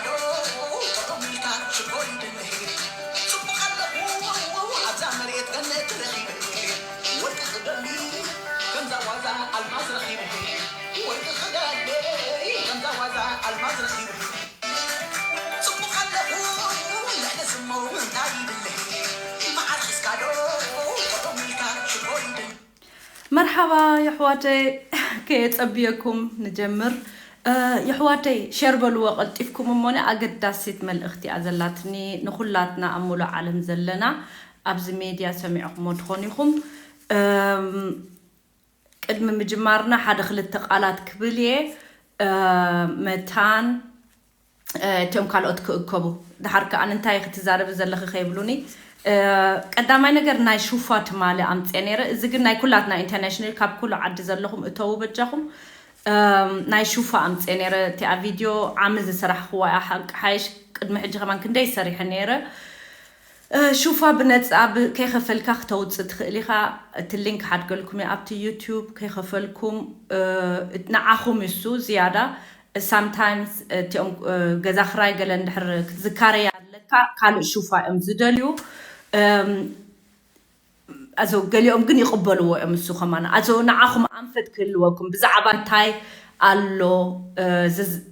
ጥዑም ኢልካ ሽኮር ይደሊ። ጽቡቕ ኣለኹ ኣብዛ መሬት ገነት ረኺበ። ወርቂ ክደሊ ከምዛ ዋዛ ኣልማዝ ረኺበ። ወርቂ ክደሊ ከምዛ ዋዛ ኣልማዝ ረኺበ። ጽቡቕ ኣለኹ ልዕሊ ዝሞ እንታይ ይድሊ። መዓር ሒዝካ ዶ ጥዑም ኢልካ ሽኮር ይደሊ። መርሓባ የሕዋተይ፣ ከየጸብየኩም ንጀምር። የሕዋተይ ሸር በልዎ ቀልጢፍኩም እሞኒ። ኣገዳሲት መልእኽቲ እያ ዘላትኒ ንኹላትና ኣብ ሙሉእ ዓለም ዘለና ኣብዚ ሜድያ ሰሚዕኹሞ ትኾኑ ኢኹም። ቅድሚ ምጅማርና ሓደ ክልተ ቃላት ክብል እየ። መታን እቲኦም ካልኦት ክእከቡ። ድሓር ከኣ እንታይ ክትዛረቢ ዘለኺ ከይብሉኒ። ቀዳማይ ነገር ናይ ሹፋ ትማሊ ኣምፅኤ ነይረ። እዚ ግን ናይ ኩላትና ኢንተርናሽናል፣ ካብ ኩሉ ዓዲ ዘለኹም እተዉ በጃኹም። ናይ ሹፋ ኣምፅኤ ነይረ። እቲኣ ቪድዮ ዓሚ ዝሰራሕክዋ እያ። ሓቂ ሓይሽ ቅድሚ ሕጂ ከማን ክንደይ ሰሪሐ ነይረ። ሹፋ ብነፃ ከይከፈልካ ክተውፅእ ትኽእል ኢኻ። እቲ ሊንክ ሓድገልኩም እየ ኣብቲ ዩቱብ ከይከፈልኩም። ንዓኹም እሱ ዝያዳ ሳምታይምስ እቲኦም ገዛ ክራይ ገለ እንድሕር ክትዝካረያ ኣለካ ካልእ ሹፋ እዮም ዝደልዩ። ኣዞ ገሊኦም ግን ይቕበልዎ እዮም። እሱ ከማን ኣዞ ንዓኹም ኣንፈት ክህልወኩም ብዛዕባ እንታይ ኣሎ።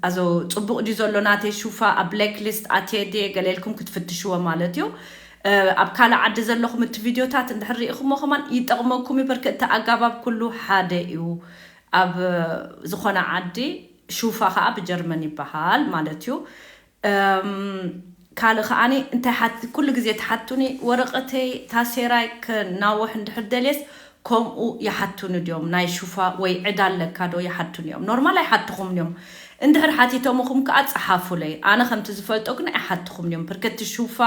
ኣዞ ፅቡቕ ድዩ ዘሎ ናተይ ሹፋ ኣብ ብላክ ሊስት ኣትየ ድየ ገለ ኢልኩም ክትፍትሽዎ ማለት እዩ። ኣብ ካልእ ዓዲ ዘለኹም እቲ ቪድዮታት እንድሕር ርኢኹሞ ከማን ይጠቕመኩም እዩ። በርከ እቲ ኣጋባብ ኩሉ ሓደ እዩ። ኣብ ዝኾነ ዓዲ ሹፋ ከዓ ብጀርመን ይበሃል ማለት እዩ። ካልእ ከዓኒ እንታይ ሓት ኩሉ ግዜ ትሓቱኒ፣ ወረቐተይ ታሴራይ ከናውሕ እንድሕር ደልየስ ከምኡ ይሓቱኒ ድዮም? ናይ ሹፋ ወይ ዕዳ ኣለካ ዶ ይሓቱኒ እዮም። ኖርማል ኣይሓትኹም እዮም። እንድሕር ሓቲቶምኹም ከዓ ጸሓፉለይ። ኣነ ከምቲ ዝፈልጦ ግን ኣይሓትኹም እዮም። ብርከቲ ሹፋ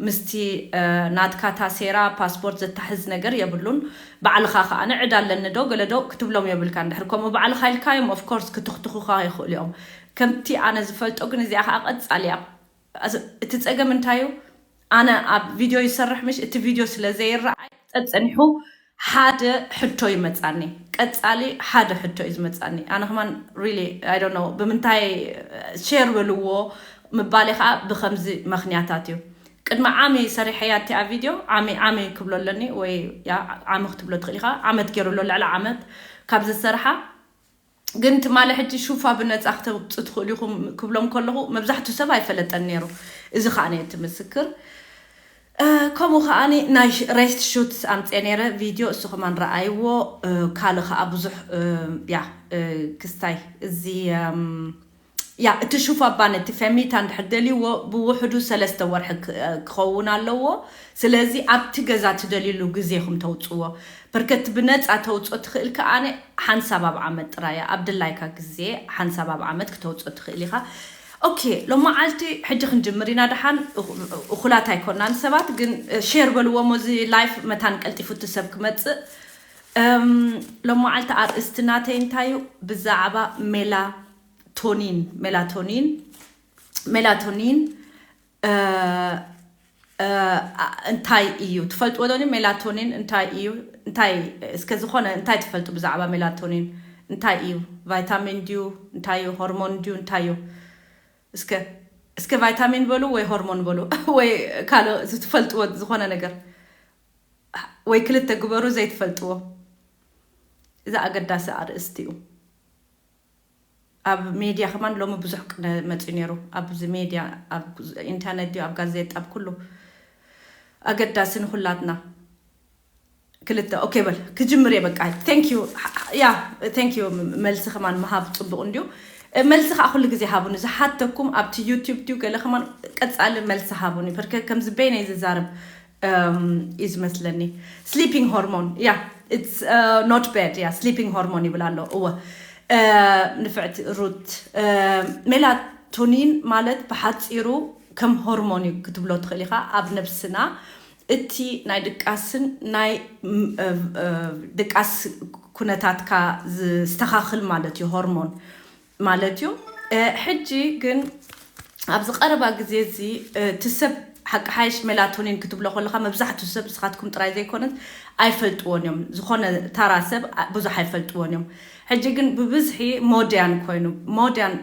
ምስቲ ናትካ ታሴራ ፓስፖርት ዘታሕዝ ነገር የብሉን። ባዕልኻ ከዓኒ ዕዳ ኣለኒ ዶ ገለ ዶ ክትብሎም የብልካ። እንድሕር ከምኡ ባዕልኻ ኢልካዮም ኦፍኮርስ ክትኽትኹኻ ይኽእሉ እዮም። ከምቲ ኣነ ዝፈልጦ ግን እዚኣ ከዓ ቀጻሊ እያ። እቲ ጸገም እንታይ እዩ? ኣነ ኣብ ቪድዮ ይሰርሕ ምሽ፣ እቲ ቪድዮ ስለ ዘይረኣይ ጸጸኒሑ ሓደ ሕቶ ይመጻኒ። ቀጻሊ ሓደ ሕቶ እዩ ዝመጻኒ። ኣነ ከማን ሪሊ ኣይ ዶንት ኖ ብምንታይ ሼር በልዎ ምባሌ ከዓ ብከምዚ ምኽንያታት እዩ። ቅድሚ ዓሚ ሰሪሐያ እቲኣ ቪድዮ ዓሚ ዓሚ ክብሎ ኣለኒ ወይ ያ ዓሚ ክትብሎ ትኽእል ኢኻ። ዓመት ገይሩ ኣሎ፣ ልዕሊ ዓመት ካብ ዝሰርሓ። ግን ትማሊ ሕጂ ሹፋ ብነፃ ክተውፅኡ ትኽእሉ ኢኹም ክብሎም ከለኹ መብዛሕትኡ ሰብ ኣይፈለጠን ነይሩ። እዚ ከዓ ነየ እቲ ምስክር። ከምኡ ከዓኒ ናይ ሬስት ሹት ኣምፅአ ነይረ ቪድዮ፣ እሱ ከማን ረኣይዎ። ካልእ ከዓ ብዙሕ ያ ክስታይ እዚ ያ እቲ ሹፋ ባነ እቲ ፈሚታ እንድሕር ደልይዎ ብውሕዱ ሰለስተ ወርሒ ክኸውን ኣለዎ። ስለዚ ኣብቲ ገዛ ትደልይሉ ግዜ ኢኹም ተውፅዎ። በርከቲ ብነፃ ተውፅኦ ትኽእል ከኣነ ሓንሳብ ኣብ ዓመት ጥራያ ኣብ ድላይካ ግዜ ሓንሳብ ኣብ ዓመት ክተውፅኦ ትኽእል ኢኻ። ኦኬ፣ ሎማዓልቲ ሕጂ ክንጅምር ኢና። ደሓን እኹላት ኣይኮናን ሰባት ግን ሼር በልዎ ሞ እዚ ላይፍ መታን ቀልጢፉ እቲ ሰብ ክመፅእ። ሎማዓልቲ ኣርእስቲ ናተይ እንታይ እዩ? ብዛዕባ ሜላቶኒን ሜላቶኒን ሜላቶኒን እንታይ እዩ ትፈልጥዎ ዶ? ሜላቶኒን እንታይ እዩ? እንታይ እስከ ዝኾነ እንታይ ትፈልጡ ብዛዕባ ሜላቶኒን? እንታይ እዩ? ቫይታሚን ድዩ? እንታይ እዩ? ሆርሞን ድዩ? እንታይ እዩ? እስከ እስከ ቫይታሚን በሉ ወይ ሆርሞን በሉ ወይ ካልእ ዝትፈልጥዎ ዝኾነ ነገር ወይ ክልተ ግበሩ ዘይትፈልጥዎ። እዚ ኣገዳሲ ኣርእስቲ እዩ። ኣብ ሜድያ ከማን ሎሚ ብዙሕ ቅነ መፅዩ ነይሩ። ኣብዚ ሜድያ ኣብ ኢንተርነት ድዩ ኣብ ጋዜጣ ኣብ ኩሉ ኣገዳሲ ንኩላትና። ክልተ ኦኬ በል ክጅምር እየ በቃ። Thank you ያ thank you። መልሲ ከማን ምሃብ ፅቡቕ እንድዩ። መልሲ ከዓ ኩሉ ግዜ ሃቡኒ ዝሓተኩም ኣብቲ ዩቲዩብ ድዩ ገለ ከማን ቀፃሊ መልሲ ሃቡኒ። በርከ ከምዚ በይነይ ዝዛረብ እዩ ዝመስለኒ። Sleeping hormone ያ it's not bad ያ sleeping hormone ይብል ኣሎ። እወ ንፍዕቲ ሩት። ሜላቶኒን ማለት ብሓፂሩ ከም ሆርሞን እዩ ክትብሎ ትኽእል ኢኻ ኣብ ነብስና። እቲ ናይ ድቃስን ናይ ድቃስ ኩነታትካ ዝስተኻኽል ማለት እዩ ሆርሞን ማለት እዩ። ሕጂ ግን ኣብዚ ቀረባ ግዜ እዚ እቲ ሰብ ሓቂ ሓይሽ ሜላቶኒን ክትብሎ ከለኻ መብዛሕትኡ ሰብ ንስኻትኩም ጥራይ ዘይኮነት ኣይፈልጥዎን እዮም። ዝኾነ ታራ ሰብ ብዙሕ ኣይፈልጥዎን እዮም። ሕጂ ግን ብብዝሒ ሞድያን ኮይኑ፣ ሞድያን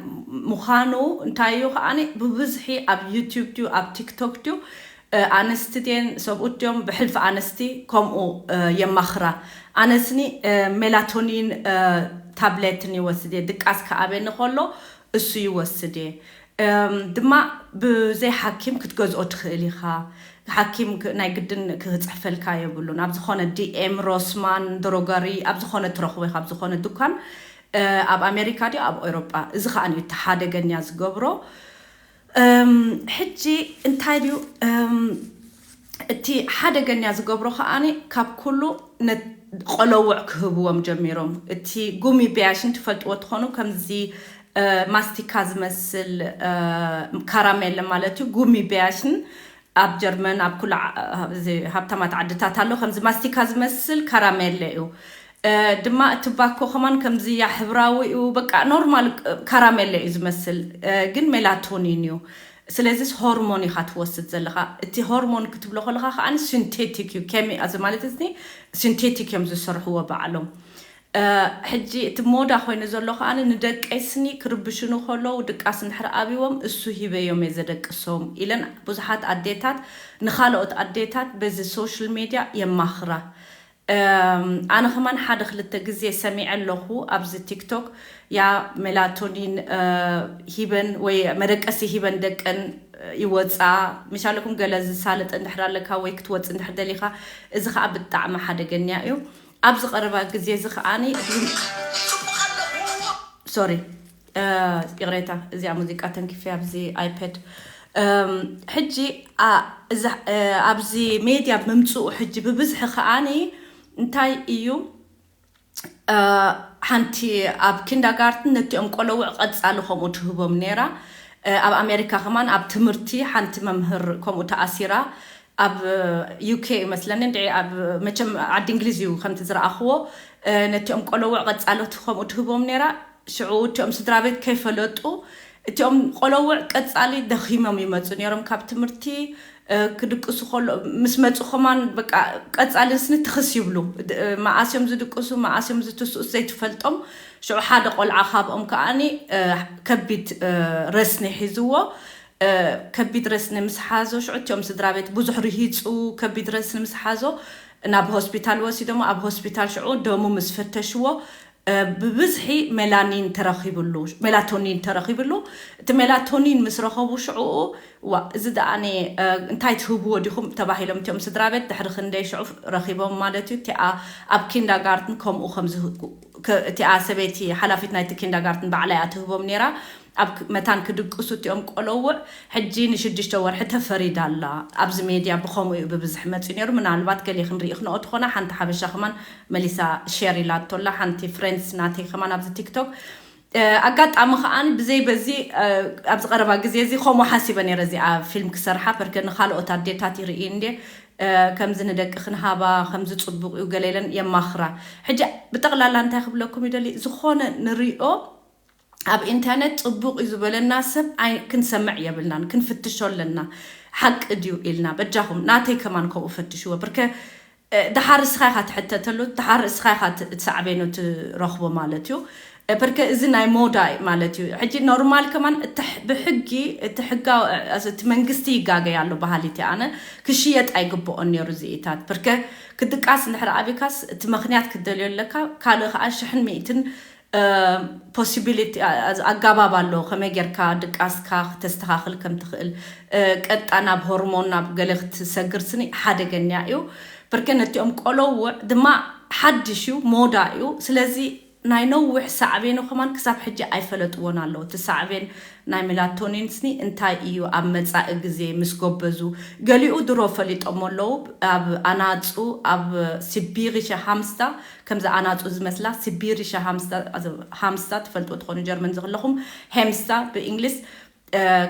ምዃኑ እንታይ እዩ ከዓኒ ብብዝሒ ኣብ ዩቲዩብ ድዩ ኣብ ቲክቶክ ድዩ ኣንስቲ ድየን ሰብኡት ድዮም ብሕልፊ ኣንስቲ ከምኡ የማኽራ። ኣነስኒ ሜላቶኒን ታብሌትን ይወስድ እየ ድቃስ ክኣብየኒ ከሎ እሱ ይወስድ እየ። ድማ ብዘይ ሓኪም ክትገዝኦ ትኽእል ኢኻ። ሓኪም ናይ ግድን ክፅሕፈልካ የብሉን። ኣብ ዝኾነ ዲኤም፣ ሮስማን፣ ድሮገሪ ኣብ ዝኾነ ትረኽቦ ኢኻ፣ ኣብ ዝኾነ ድኳን ኣብ ኣሜሪካ ድዩ ኣብ ኤውሮጳ። እዚ ከዓ እዩ እቲ ሓደገኛ ዝገብሮ። ሕጂ እንታይ ድዩ እቲ ሓደገኛ ዝገብሮ ከዓኒ ካብ ኩሉ ቆለውዕ ክህብዎም ጀሚሮም። እቲ ጉሚ ቢያሽን ትፈልጥዎ ትኾኑ ከምዚ ማስቲካ ዝመስል ካራሜለ ማለት እዩ። ጉሚ ቢያሽን ኣብ ጀርመን ኣብ ኩሉ ሃብታማት ዓድታት ኣሎ። ከምዚ ማስቲካ ዝመስል ካራሜለ እዩ። ድማ እቲ ባኮ ከማን ከምዚ ያ ሕብራዊ እዩ። በቃ ኖርማል ካራሜለ እዩ ዝመስል፣ ግን ሜላቶኒን እዩ። ስለዚስ ሆርሞን ኢኻ ትወስድ ዘለኻ። እቲ ሆርሞን ክትብሎ ከለኻ ከዓ ሲንቴቲክ እዩ። ኬሚ ማለት እዚ ሲንቴቲክ እዮም ዝሰርሕዎ ባዕሎም። ሕጂ እቲ ሞዳ ኮይኑ ዘሎ ከዓ ንደቀይ ስኒ ክርብሽኑ ከለዉ ድቃስ እንድሕር ኣብዎም እሱ ሂበዮም እየ ዘደቅሶም ኢለን ብዙሓት ኣዴታት ንኻልኦት ኣዴታት በዚ ሶሻል ሜድያ የማኽራ። ኣነ ከማን ሓደ ክልተ ግዜ ሰሚዐ ኣለኹ ኣብዚ ቲክቶክ ያ ሜላቶኒን ሂበን ወይ መደቀሲ ሂበን ደቀን ይወፃ። ምሻለኩም ገለ ዝሳለጠ እንድሕር ኣለካ ወይ ክትወፅ እንድሕር ደሊካ፣ እዚ ከዓ ብጣዕሚ ሓደገኛ እዩ። ኣብዚ ቀረባ ግዜ እዚ ከዓኒ ሶሪ ይቕሬታ፣ እዚኣ ሙዚቃ ተንኪፈ ኣብዚ ኣይፓድ። ሕጂ ኣብዚ ሜድያ ብምምፅኡ ሕጂ ብብዝሒ ከዓኒ እንታይ እዩ ሓንቲ ኣብ ኪንዳጋርትን ነቲኦም ቆለውዕ ቀፃሊ ከምኡ ትህቦም ነይራ። ኣብ ኣሜሪካ ከማን ኣብ ትምህርቲ ሓንቲ መምህር ከምኡ ተኣሲራ። ኣብ ዩኬ ይመስለኒ እንድዒ ኣብ መቸም ዓዲ እንግሊዝ እዩ ከምቲ ዝረኣኽዎ። ነቲኦም ቆለውዕ ቀፃሊ ከምኡ ትህቦም ነይራ። ሽዑ እቲኦም ስድራ ቤት ከይፈለጡ እቲኦም ቆለውዕ ቀፃሊ ደኺሞም ይመፁ ነይሮም ካብ ትምህርቲ። ክድቅሱ ከሎ ምስ መፁ ከማን በቃ ቀፃሊ ስኒ ትኽስ ይብሉ። መኣስዮም ዝድቅሱ መኣስዮም ዝትስኡስ ዘይትፈልጦም። ሽዑ ሓደ ቆልዓ ካብኦም ከዓኒ ከቢድ ረስኒ ሒዝዎ። ከቢድ ረስኒ ምስ ሓዞ ሽዑ እቲኦም ስድራ ቤት ብዙሕ ርሂፁ። ከቢድ ረስኒ ምስ ሓዞ ናብ ሆስፒታል ወሲዶሞ ኣብ ሆስፒታል ሽዑ ደሙ ምስ ፈተሽዎ ብብዝሒ ሜላኒን ተረኺብሉ ሜላቶኒን ተረኺብሉ። እቲ ሜላቶኒን ምስ ረኸቡ ሽዑኡ ዋ እዚ ደኣኔ እንታይ ትህብዎ ዲኹም ተባሂሎም እቲኦም ስድራ ቤት ድሕሪ ክንደይ ሽዑ ረኺቦም ማለት እዩ። እቲኣ ኣብ ኪንዳጋርትን ከምኡ ከምዚ እቲኣ ሰበይቲ ሓላፊት ናይቲ ኪንዳጋርትን ባዕላ እያ ትህቦም ነይራ። ኣብ መታን ክድቅሱ እቲኦም ቆለውዕ ሕጂ ንሽዱሽተ ወርሒ ተፈሪዳ ኣላ። ኣብዚ ሜድያ ብኸምኡ እዩ ብብዝሒ መፅኡ ነይሩ። ምናልባት ገሌ ክንርኢ ክንኦ ትኾና ሓንቲ ሓበሻ ከማን መሊሳ ሼር ኢላቶላ ሓንቲ ፍሬንድስ ናተይ ከማን ኣብዚ ቲክቶክ። ኣጋጣሚ ከዓኒ ብዘይ በዚ ኣብዚ ቀረባ ግዜ እዚ ከምኡ ሓሲበ ነይረ እዚኣ ፊልም ክሰርሓ ፐርከ ንካልኦት ኣዴታት ይርኢ እንዴ ከምዚ ንደቂ ክንሃባ ከምዚ ፅቡቅ እዩ ገለ ኢለን የማኽራ። ሕጂ ብጠቕላላ እንታይ ክብለኩም ይደሊ ዝኾነ ንሪኦ ኣብ ኢንተርነት ፅቡቅ እዩ ዝበለና ሰብ ክንሰምዕ የብልናን። ክንፍትሾ ኣለና። ሓቂ ድዩ ኢልና በጃኹም ናተይ ከማን ከምኡ ፈትሽዎ። ብርከ ድሓር እስኻ ኢኻ ትሕተተሉ፣ ድሓር እስኻ ኢኻ ትሳዕቤኑ ትረኽቦ ማለት እዩ። ብርከ እዚ ናይ ሞዳ ማለት እዩ። ሕጂ ኖርማል ከማን ብሕጊ እቲ ሕጋዊ እቲ መንግስቲ ይጋገይ ኣሎ ባህሊቲ ኣነ ክሽየጥ ኣይግብኦን ነይሩ ዝኢታት ብርከ ክድቃስ እንድሕር ኣቢካስ እቲ ምክንያት ክደልዮ ኣለካ። ካልእ ከዓ ሽሕን ሚእትን ፖሲቢሊቲ ኣጋባብ ኣሎ ከመይ ጌርካ ድቃስካ ክተስተኻኽል ከም ትኽእል። ቀጥታ ናብ ሆርሞን ናብ ገለ ክትሰግር ስኒ ሓደገኛ እዩ። ብርከ ነቲኦም ቆለውዕ ድማ ሓድሽ እዩ ሞዳ እዩ። ስለዚ ናይ ነዊሕ ሳዕቤኑ ከማን ክሳብ ሕጂ ኣይፈለጥዎን ኣለዉ። እቲ ሳዕቤን ናይ ሜላቶኒን ስኒ እንታይ እዩ ኣብ መጻኢ ግዜ ምስ ጎበዙ? ገሊኡ ድሮ ፈሊጦሞ ኣለዉ። ኣብ ኣናጹ ኣብ ሲቢሪሸ ሃምስታ ከምዚ ኣናጹ ዝመስላ ሲቢሪሸ ሃምስታ ትፈልጡ ትኾኑ ጀርመን ዝኽለኹም ሄምስታ ብእንግሊዝ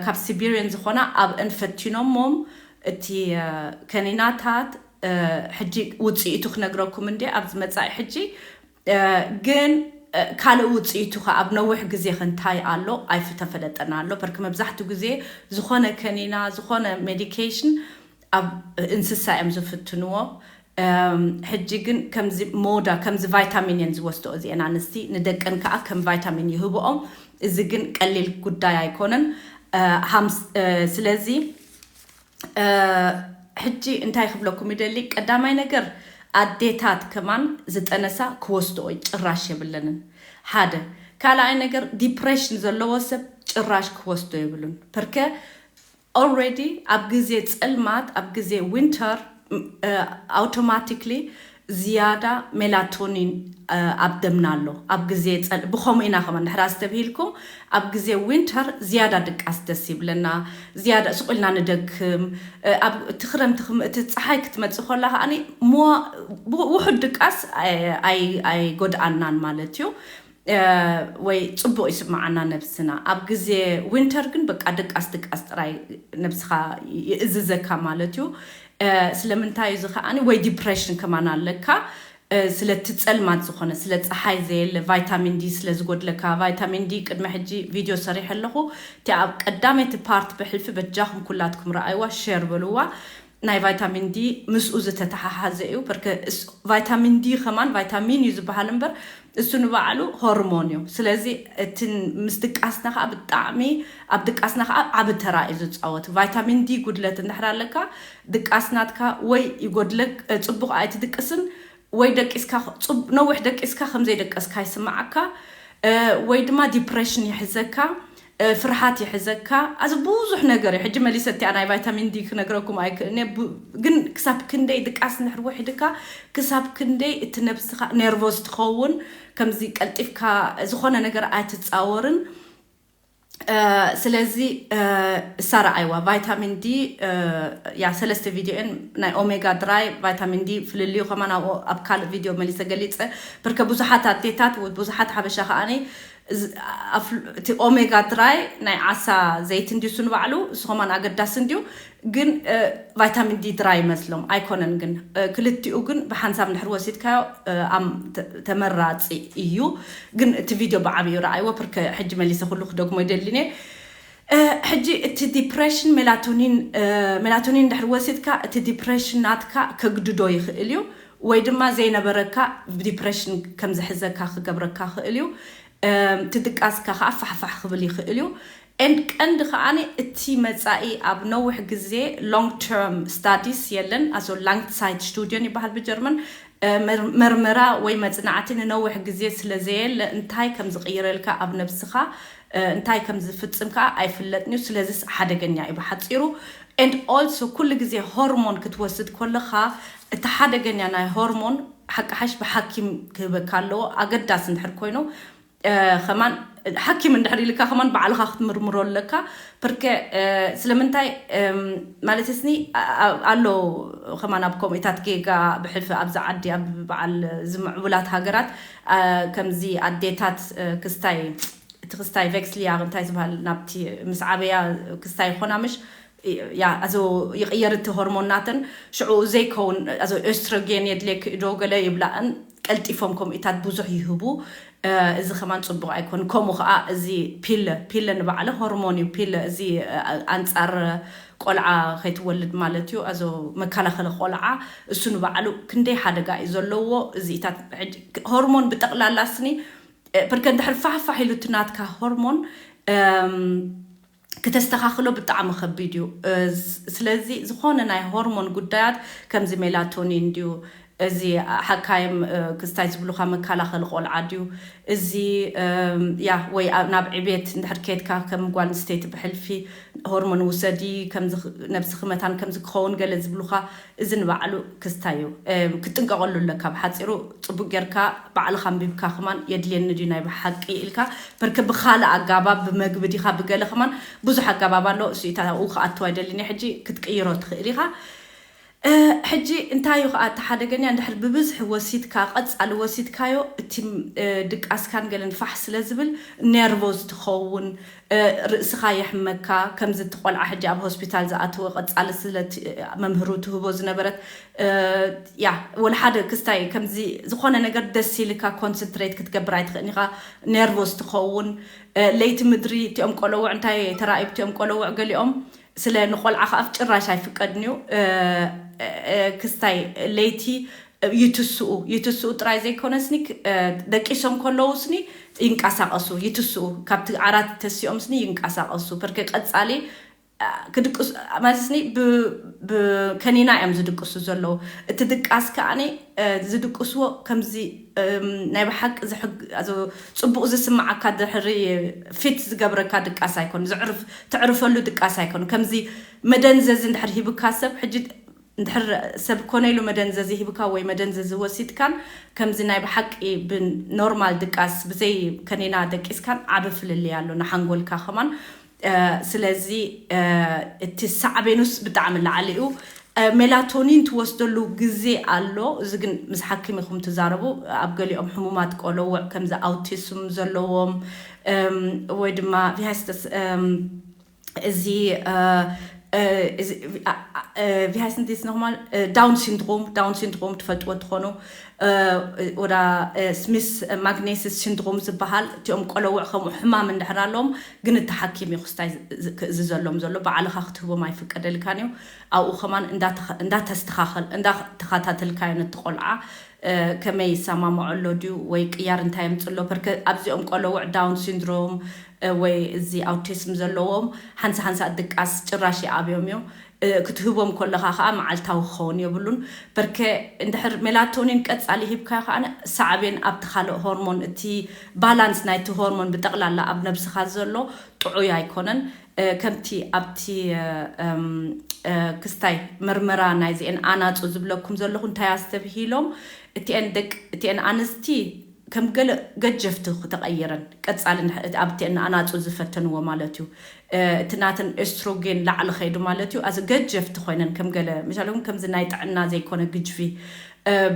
ካብ ሲቢሪየን ዝኾና ኣብ እንፈቲኖሞም እቲ ከኒናታት ሕጂ ውፅኢቱ ክነግረኩም እንዲ ኣብዚ መፃኢ ሕጂ ግን ካልእ ውፅኢቱ ከ ኣብ ነዊሕ ግዜ ክንታይ ኣሎ ኣይፍተፈለጠና ኣሎ በርክ መብዛሕትኡ ግዜ ዝኾነ ከኒና ዝኾነ ሜዲኬሽን ኣብ እንስሳ እዮም ዝፍትንዎ። ሕጂ ግን ከምዚ ሞዳ ከምዚ ቫይታሚን እየን ዝወስድኦ እዚአን ኣንስቲ፣ ንደቀን ከዓ ከም ቫይታሚን ይህብኦም። እዚ ግን ቀሊል ጉዳይ ኣይኮነን። ስለዚ ሕጂ እንታይ ክብለኩም ይደሊ፣ ቀዳማይ ነገር ኣዴታት ከማን ዝጠነሳ ክወስድኦ ጭራሽ የብለንን። ሓደ ካልኣይ ነገር ዲፕሬሽን ዘለዎ ሰብ ጭራሽ ክወስዶ የብሉን። ፐርከ ኦልሬዲ ኣብ ግዜ ጸልማት ኣብ ግዜ ዊንተር ኣውቶማቲክሊ ዝያዳ ሜላቶኒን ኣብ ደምና ኣሎ። ኣብ ግዜ ብኸምኡ ኢና ከማን ድሕር ኣስተብሂልኩም ኣብ ግዜ ዊንተር ዝያዳ ድቃስ ደስ ይብለና። ዝያዳ ስቑልና ንደክም። እቲ ክረምቲ እቲ ፀሓይ ክትመፅእ ከላ ከዓ ውሑድ ድቃስ ኣይጎድኣናን ማለት እዩ። ወይ ፅቡቅ ይስማዓና ነብስና። ኣብ ግዜ ዊንተር ግን በቃ ድቃስ ድቃስ ጥራይ ነብስኻ ይእዝዘካ ማለት እዩ። ስለምንታይ እዚ ከዓኒ ወይ ዲፕሬሽን ከማን ኣለካ። ስለቲ ጸልማት ዝኾነ ስለ ፀሓይ ዘየለ ቫይታሚን ዲ ስለ ዝጎድለካ። ቫይታሚን ዲ ቅድሚ ሕጂ ቪድዮ ሰሪሐ ኣለኹ። እቲ ኣብ ቀዳመይቲ ፓርት ብሕልፊ በጃኹም ኩላትኩም ረኣይዋ፣ ሼር በልዋ። ናይ ቫይታሚን ዲ ምስኡ ዝተተሓሓዘ እዩ። ቫይታሚን ዲ ከማን ቫይታሚን እዩ ዝበሃል እምበር እሱ ንባዕሉ ሆርሞን እዩ። ስለዚ እቲ ምስ ድቃስና ከዓ ብጣዕሚ ኣብ ድቃስና ከዓ ዓብ ተራ እዩ ዝፃወት። ቫይታሚን ዲ ጉድለት እንድሕር ኣለካ ድቃስናትካ ወይ ይጎድለክ፣ ፅቡቅ ኣይትድቅስን ወይ ደቂስካ ነዊሕ ደቂስካ ከምዘይደቀስካ ይስማዓካ፣ ወይ ድማ ዲፕሬሽን ይሕዘካ፣ ፍርሃት ይሕዘካ። ኣዚ ብዙሕ ነገር እዩ። ሕጂ መሊሰ እቲኣ ናይ ቫይታሚን ዲ ክነግረኩም ኣይክእልነ። ግን ክሳብ ክንደይ ድቃስ እንድሕር ውሒድካ ክሳብ ክንደይ እቲ ነብስኻ ኔርቮስ ትኸውን፣ ከምዚ ቀልጢፍካ ዝኾነ ነገር ኣይትፃወርን። ስለዚ እሳ ረኣይዋ ቫይታሚን ዲ ያ ሰለስተ ቪድዮን ናይ ኦሜጋ ድራይ ቫይታሚን ዲ ፍልልዩ ከማን ኣብኡ ኣብ ካልእ ቪድዮ መሊሰ ገሊፀ። ብርከ ብዙሓት ኣዴታት ብዙሓት ሓበሻ ከዓኒ እቲ ኦሜጋ ድራይ ናይ ዓሳ ዘይት እንዲሱ ንባዕሉ እሱ ከማን ኣገዳሲ እንዲዩ። ግን ቫይታሚን ዲ ድራይ ይመስሎም ኣይኮነን። ግን ክልቲኡ ግን ብሓንሳብ እንድሕር ወሲድካዮ ተመራፂ እዩ። ግን እቲ ቪድዮ ብዓብዩ ረኣይዎ። ፕርከ ሕጂ መሊሰ ኩሉ ክደግሞ ይደሊኔ። ሕጂ እቲ ዲፕሬሽን ሜላቶኒን ሜላቶኒን እንድሕር ወሲድካ እቲ ዲፕሬሽን ናትካ ከግድዶ ይኽእል እዩ፣ ወይ ድማ ዘይነበረካ ዲፕሬሽን ከም ዝሕዘካ ክገብረካ ይኽእል እዩ። እቲ ድቃስካ ከዓ ፋሕፋሕ ክብል ይኽእል እዩ። ኤንድ ቀንዲ ከዓኒ እቲ መፃኢ ኣብ ነዊሕ ግዜ ሎንግ ተርም ስታዲስ የለን። ኣዞ ላንግሳይት ስቱድዮን ይበሃል ብጀርመን። መርመራ ወይ መፅናዕቲ ንነዊሕ ግዜ ስለ ዘየለ እንታይ ከም ዝቕይረልካ ኣብ ነብስኻ እንታይ ከም ዝፍፅም ከዓ ኣይፍለጥን እዩ። ስለዚስ ሓደገኛ እዩ ብሓፂሩ። ኤንድ ኦልሶ ኩሉ ግዜ ሆርሞን ክትወስድ ከለኻ እቲ ሓደገኛ ናይ ሆርሞን ሓቂ ሓሽ ብሓኪም ክህበካ ኣለዎ። ኣገዳሲ እንድሕር ኮይኑ ከማን ሓኪም እንድሕር ኢልካ ከማን ባዕልኻ ክትምርምሮ ኣለካ። ፕርከ ስለምንታይ ማለት ስኒ ኣሎ ከማን ኣብ ከምኡታት ጌጋ ብሕልፊ ኣብዚ ዓዲ ኣብ በዓል ዝምዕቡላት ሃገራት ከምዚ ኣዴታት ክስታይ እቲ ክስታይ ቬክስሊያ እንታይ ዝበሃል ናብቲ ምስ ዓበያ ክስታይ ይኾና ምሽ ያ ኣዞ ይቕየር እቲ ሆርሞናተን ሽዑ ዘይከውን ኣዞ ኤስትሮጌን የድልየክ ዶ ገለ ይብላእን ቀልጢፎም ከምኡታት ብዙሕ ይህቡ። እዚ ከማን ፅቡቅ ኣይኮን። ከምኡ ከዓ እዚ ፒለ ፒለ ንባዕለ ሆርሞን እዩ። ፒለ እዚ ኣንፃር ቆልዓ ከይትወልድ ማለት እዩ። ኣዞ መከላኸሊ ቆልዓ እሱ ንባዕሉ ክንደይ ሓደጋ እዩ ዘለዎ። እዚታት ሆርሞን ብጠቅላላ ስኒ ፕርከ እንድሕር ፋሕፋሕ ኢሉ እቲ ናትካ ሆርሞን ክተስተኻኽሎ ብጣዕሚ ከቢድ እዩ። ስለዚ ዝኾነ ናይ ሆርሞን ጉዳያት ከምዚ ሜላቶኒን ድዩ፣ እዚ ሓካይም ክስታይ ዝብሉካ መከላኸሊ ቆልዓ ድዩ፣ እዚ ያ ወይ ናብ ዕቤት እንድሕር ከድካ ከም ጓል ኣንስተይቲ ብሕልፊ ሆርሞን ውሰዲ ነብስኺ መታን ከምዚ ክኸውን ገለ ዝብሉካ እዚ ንባዕሉ ክስታይ እዩ። ክትጥንቀቐሉ ኣለካ። ብሓፂሩ ፅቡቅ ጌርካ ባዕልካ ኣንቢብካ ከማን የድልየኒ ድዩ ናይ ብሓቂ ኢልካ በርክ ብካልእ ኣጋባብ ብመግቢ ዲካ ብገለ ከማን ብዙሕ ኣጋባብ ኣሎ። እሱ ኢታ ኣብኡ ክኣትው ኣይደልን እየ። ሕጂ ክትቅይሮ ትኽእል ኢኻ። ሕጂ እንታይ እዩ ከዓ እቲ ሓደገኛ እንድሕር ብብዝሒ ወሲድካ ቀፃሊ ወሲድካዮ እቲ ድቃስካን ገለን ፋሕ ስለ ዝብል ኔርቮዝ ትኸውን። ርእስኻ የሕመካ። ከምዚ እቲ ቆልዓ ሕጂ ኣብ ሆስፒታል ዝኣተወ ቀፃሊ ስለቲ መምህሩ ትህቦ ዝነበረት ያ ወላ ሓደ ክስታይ ከምዚ ዝኾነ ነገር ደስ ኢልካ ኮንሰንትሬት ክትገብር ኣይትኽእልን ኢኻ። ኔርቮስ ትኸውን። ለይቲ ምድሪ እቲኦም ቆለውዕ እንታይ ተራእዩ እቲኦም ቆለውዕ ገሊኦም ስለ ንቆልዓ ከዓ ጭራሽ ኣይፍቀድን እዩ። ክስታይ ለይቲ ይትስኡ ይትስኡ ጥራይ ዘይኮነስኒ፣ ደቂሶም ከለውስኒ ይንቀሳቀሱ፣ ይትስኡ፣ ካብቲ ዓራት ተሲኦምስኒ ይንቀሳቀሱ። በርከ ቀፃሊ ክድቅሱ ማለትስኒ፣ ብከኒና እዮም ዝድቅሱ ዘለዉ። እቲ ድቃስ ከዓኒ ዝድቅስዎ ከምዚ ናይ ብሓቂ ፅቡቅ ዝስማዓካ ድሕሪ ፊት ዝገብረካ ድቃስ ኣይኮን፣ ትዕርፈሉ ድቃስ ኣይኮን። ከምዚ መደንዘዚ እንድሕር ሂብካ ሰብ ሕጂ እንድሕር ሰብ ኮነ ኢሉ መደንዘዚ ሂብካ ወይ መደንዘዚ ወሲድካን ከምዚ ናይ ብሓቂ ብኖርማል ድቃስ ብዘይ ከኒና ደቂስካን ዓቢ ፍልልይ ኣሎ ንሓንጎልካ ከማን። ስለዚ እቲ ሳዕቤኑስ ብጣዕሚ ላዕሊ እዩ። ሜላቶኒን ትወስደሉ ግዜ ኣሎ። እዚ ግን ምስ ሓኪም ኢኹም ትዛረቡ። ኣብ ገሊኦም ሕሙማት ቆለውዕ ከምዚ ኣውቲስም ዘለዎም ወይ ድማ ቪሃስተስ እዚ ቪሃይስንቲስ ኖርማል ዳውን ሲንድሮም ዳውን ሲንድሮም ትፈልጥዎ ትኾኑ ወዳ ስሚስ ማግኔሲስ ሲንድሮም ዝበሃል እቲኦም ቆለውዕ ከምኡ ሕማም እንድሕር ኣለዎም ግን እቲ ሓኪም እዩ ክስታይ ዝእዝዘሎም ዘሎ ባዕልኻ ክትህቦም ኣይፍቀደልካን እዩ። ኣብኡ ከማን እንዳተስተኻኸል እንዳተኸታተልካዮ ነቲ ቆልዓ ከመይ ይሰማምዖ ኣሎ ድዩ ወይ ቅያር እንታይ የምፅእ ኣሎ ፐርከ ኣብዚኦም ቆለውዕ ዳውን ሲንድሮም ወይ እዚ ኣውቲስም ዘለዎም ሓንሳ ሓንሳ ድቃስ ጭራሽ ይኣብዮም እዩ። ክትህቦም ከለኻ ከዓ መዓልታዊ ክኸውን የብሉን። በርከ እንድሕር ሜላቶኒን ቀፃሊ ሂብካዮ ከዓ ሳዕቤን ኣብቲ ካልእ ሆርሞን እቲ ባላንስ ናይቲ ሆርሞን ብጠቕላላ ኣብ ነብስኻ ዘሎ ጥዑይ ኣይኮነን። ከምቲ ኣብቲ ክስታይ መርመራ ናይዚአን ኣናፁ ዝብለኩም ዘለኹ እንታይ ኣስተብሂሎም እቲአን ደቂ እቲአን ኣንስቲ ከም ገለ ገጀፍቲ ተቐይረን ቀፃሊ ኣብቲ ኣናፁ ዝፈተንዎ ማለት እዩ። እቲ ናተን ኤስትሮጌን ላዕሊ ከይዱ ማለት እዩ። ኣዚ ገጀፍቲ ኮይነን ከም ገለ ምሻለኩም ከምዚ ናይ ጥዕና ዘይኮነ ግጅፊ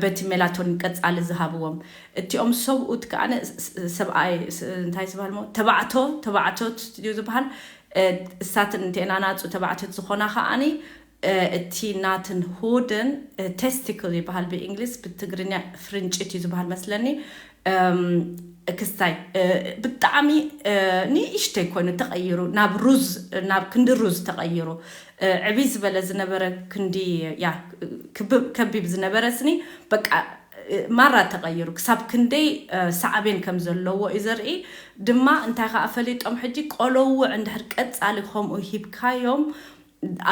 በቲ ሜላቶኒን ቀፃሊ ዝሃብዎም እቲኦም ሰብኡት ከዓ ሰብኣይ እንታይ ዝበሃል ተባዕቶ ተባዕቶ ዝበሃል እሳትን እንተኤን ኣናፁ ተባዕቶት ዝኾና ከዓኒ እቲ ናትን ሆደን ቴስቲክል ይበሃል ብእንግሊዝ ብትግርኛ ፍርንጭት እዩ ዝበሃል መስለኒ። ክስታይ ብጣዕሚ ንእሽተይ ኮይኑ ተቐይሩ ናብ ሩዝ ናብ ክንዲ ሩዝ ተቐይሩ ዕብይ ዝበለ ዝነበረ ክንዲ ያ ከቢብ ዝነበረ ስኒ በቃ ማራ ተቐይሩ ክሳብ ክንደይ ሳዕቤን ከም ዘለዎ እዩ ዘርኢ ድማ እንታይ ከዓ ፈሊጦም ሕጂ ቆለውዕ እንድሕር ቀፃሊ ከምኡ ሂብካዮም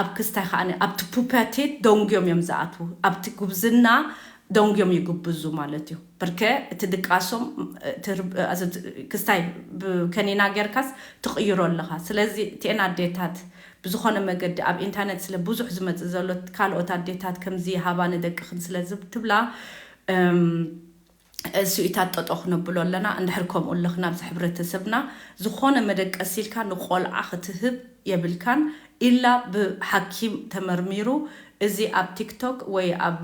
ኣብ ክስታይ ከዓ ኣብቲ ፑፐቴት ደንጉዮም እዮም ዝኣትዉ ኣብቲ ጉብዝና ደንጉዮም ይጉብዙ ማለት እዩ። ብርከ እቲ ድቃሶም ክስታይ ከኒና ጌርካስ ትቕይሮ ኣለኻ። ስለዚ እቲኤን ኣዴታት ብዝኾነ መገዲ ኣብ ኢንተርነት ስለ ብዙሕ ዝመፅእ ዘሎ ካልኦት ኣዴታት ከምዚ ሃባ ንደቅኽን ስለ ዝትብላ ስኢታት ጠጦ ክነብሎ ኣለና። እንድሕር ከምኡ ኣለኽን ኣብዚ ሕብረተሰብና ዝኾነ መደቀሲ ኢልካ ንቆልዓ ክትህብ የብልካን ኢላ ብሓኪም ተመርሚሩ። እዚ ኣብ ቲክቶክ ወይ ኣብ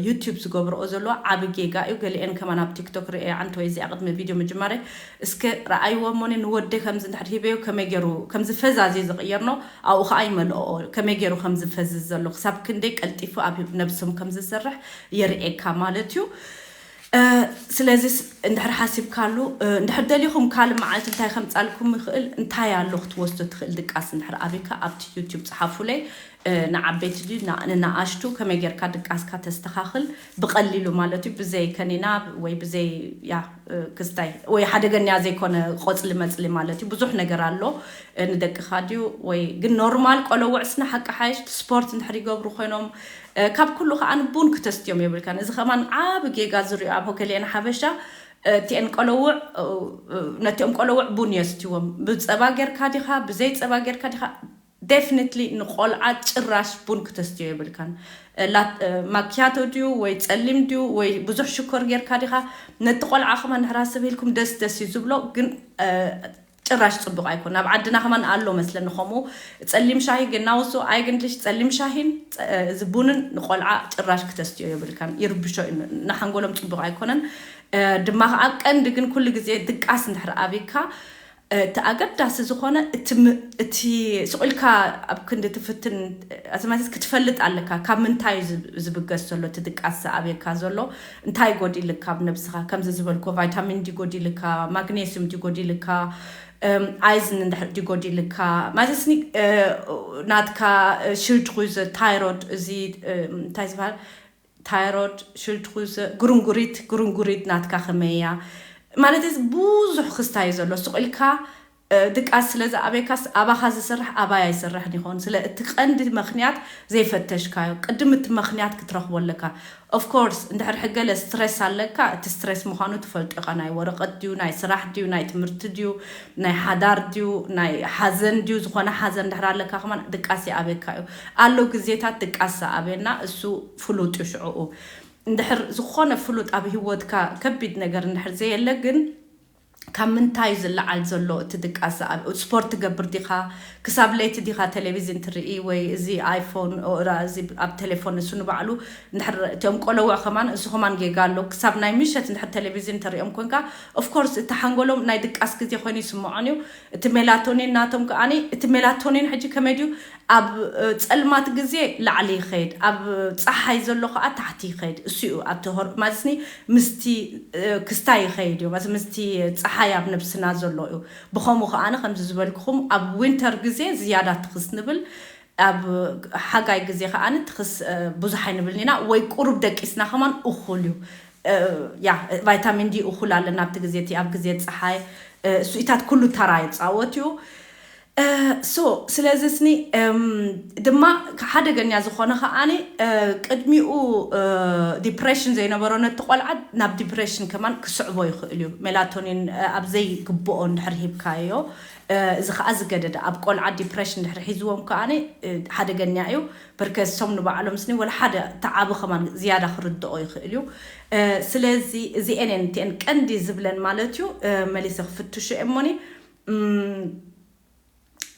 ዩቲዩብ ዝገብርኦ ዘለዎ ዓቢ ጌጋ እዩ። ገሊአን ከማን ኣብ ቲክቶክ ርእየ ዓንተ ወይ እዚኣ ቅድሚ ቪድዮ ምጅማረይ እስከ ረኣይዎ እሞኒ ንወደይ ከምዚ እንድሕር ሂበዮ ከመይ ገይሩ ከምዚ ፈዛዚ ዝቕየር ነው ኣብኡ ከዓ ይመልኦ ከመይ ገይሩ ከምዚ ፈዝዝ ዘሎ ክሳብ ክንደይ ቀልጢፉ ኣብ ነብሶም ከምዝሰርሕ የርእየካ ማለት እዩ። ስለዚስ እንድሕር ሓሲብካሉ እንድሕር ደሊኹም ካልእ መዓልቲ እንታይ ከምፃልኩም ይኽእል እንታይ ኣሎ ክትወስዶ ትኽእል ድቃስ እንድሕር ኣብካ ኣብቲ ዩቲዩብ ፀሓፉለይ። ንዓበይቲ ድዩ ንኣሽቱ ከመይ ጌርካ ድቃስካ ተስተኻኽል ብቐሊሉ ማለት እዩ ብዘይ ከኒና ወይ ብዘይ ያ ክስታይ ወይ ሓደገኛ ዘይኮነ ቆፅሊ መፅሊ ማለት እዩ ብዙሕ ነገር ኣሎ። ንደቅኻ ድዩ ወይ ግን ኖርማል ቆለውዕ ስነ ሓቂ ሓይሽ ስፖርት እንድሕር ይገብሩ ኮይኖም ካብ ኩሉ ከዓ ንቡን ክተስትዮም የብልካን። እዚ ከማን ዓብ ጌጋ ዝሪኦ ኣብ ሆከልየን ሓበሻ እቲአን ቆለውዕ ነቲኦም ቆለውዕ ቡን የስትዎም ብፀባ ጌርካ ዲኻ ብዘይ ፀባ ጌርካ ዲኻ። ዴፍኒትሊ ንቆልዓ ጭራሽ ቡን ክተስትዮ የብልካን። ማኪያቶ ድዩ ወይ ፀሊም ድዩ ወይ ብዙሕ ሽኮር ጌርካ ዲኻ። ነቲ ቆልዓ ከማን ንሕራስብ ኢልኩም ደስ ደስ እዩ ዝብሎ ግን ጭራሽ ፅቡቅ ኣይኮን ኣብ ዓድና ከማን ኣሎ መስለኒ ከምኡ ፀሊም ሻሂ ግናውሱ ኣይግንድሽ ፀሊም ሻሂን እዚ ቡንን ንቆልዓ ጭራሽ ክተስትዮ የብልካን ይርብሾ እዩ። ንሓንጎሎም ፅቡቅ ኣይኮነን። ድማ ከዓ ቀንዲ ግን ኩሉ ግዜ ድቃስ እንድሕር ኣብካ እቲ ኣገዳሲ ዝኾነ እቲ ም- እቲ ስቕ ኢልካ ኣብ ክንዲ ትፍትን ኣዘማትስ ክትፈልጥ ኣለካ። ካብ ምንታይ እዩ ዝብ- ዝብገስ ዘሎ እቲ ድቃስ ዝኣብየካ ዘሎ? እንታይ ጎዲልካ ኣብ ነብስኻ? ከምዚ ዝበልኮ ቫይታሚን ዲ ጎዲልካ፣ ማግኔሲየም ዲ ጎዲልካ፣ ኣይዝን እንድሕር ዲ ጎዲልካ፣ ማለትስኒ ናትካ ሽልድኩዘ፣ ታይሮድ፣ እዚ እንታይ ዝበሃል፣ ታይሮድ ሽልድኩዘ፣ ግሩንጉሪት፣ ግሩንጉሪት ናትካ ከመያ ማለት እዚ ብዙሕ ክስታይ ዘሎ ስቕ ኢልካ ድቃስ ስለ ዝኣበይካስ ኣባኻ ዝስራሕ ኣባይ ኣይስራሕን ይኸውን። ስለ እቲ ቀንዲ ምኽንያት ዘይፈተሽካዮ ቅድም እቲ ምኽንያት ክትረኽቦ ኣለካ። ኦፍኮርስ እንድሕር ሕገለ ስትሬስ ኣለካ፣ እቲ ስትሬስ ምዃኑ ትፈልጦ ኢኻ። ናይ ወረቐት ድዩ፣ ናይ ስራሕ ድዩ፣ ናይ ትምህርቲ ድዩ፣ ናይ ሓዳር ድዩ፣ ናይ ሓዘን ድዩ፣ ዝኾነ ሓዘን እንድሕር ኣለካ ከማን ድቃስ ይኣበካ እዩ። ኣሎ ግዜታት ድቃስ ዝኣበና እሱ ፍሉጥ እዩ። ሽዕኡ እንድሕር ዝኾነ ፍሉጥ ኣብ ህይወትካ ከቢድ ነገር እንድሕር ዘየለ ግን ካብ ምንታይ ዝለዓል ዘሎ እቲ ድቃስ ዝኣብ- ስፖርት ትገብር ዲኻ? ክሳብ ለይቲ ዲኻ ቴሌቪዝን ትርኢ ወይ እዚ ኣይፎን ኦራ እዚ ኣብ ቴሌፎን እሱ ንባዕሉ እንድሕር እቲኦም ቆለውዕ ከማን እሱ ከማን ጌጋ ኣሎ። ክሳብ ናይ ምሸት እንድሕር ቴሌቪዝን ተሪኦም ኮንካ ኦፍኮርስ እቲ ሓንጎሎም ናይ ድቃስ ግዜ ኮይኑ ይስምዖን እዩ። እቲ ሜላቶኒን ናቶም ከኣኒ እቲ ሜላቶኒን ሕጂ ከመይ ድዩ ኣብ ጸልማት ግዜ ላዕሊ ይኸይድ፣ ኣብ ጸሓይ ዘሎ ከኣ ታሕቲ ይኸይድ። እሱ እዩ ኣብቲ ሆር- ማለትኒ ምስቲ ክስታይ ይኸይድ እዩ። ምስቲ ጸሓይ ኣብ ነብስና ዘሎ እዩ። ብኸምኡ ከኣ ከምዚ ዝበልክኹም ኣብ ዊንተር ግዜ ዝያዳ ትኽስ ንብል፣ ኣብ ሓጋይ ግዜ ከኣ ትኽስ ብዙሕ ኣይንብልን ኢና ወይ ቁሩብ ደቂስና ከማን እኹል እዩ። ያ ቫይታሚን ዲ እኹል ኣለና ኣብቲ ግዜ እቲ ኣብ ግዜ ጸሓይ እሱኢታት ኩሉ ተራ ይጻወት እዩ። ሶ ስለዚ ስኒ ድማ ሓደገኛ ዝኾነ ከዓኒ ቅድሚኡ ዲፕሬሽን ዘይነበሮ ነቲ ቆልዓ ናብ ዲፕሬሽን ከማን ክስዕቦ ይኽእል እዩ። ሜላቶኒን ኣብ ዘይግብኦ እንድሕር ሂብካዮ እዚ ከዓ ዝገደደ ኣብ ቆልዓ ዲፕሬሽን እንድሕር ሒዝዎም ከዓኒ ሓደገኛ እዩ። በርከሶም ንባዕሎም ስኒ ወላ ሓደ ተዓቢ ከማን ዝያዳ ክርድኦ ይኽእል እዩ። ስለዚ እዚኤን እቲኤን ቀንዲ ዝብለን ማለት እዩ። መሊሰ ክፍትሹ እሞኒ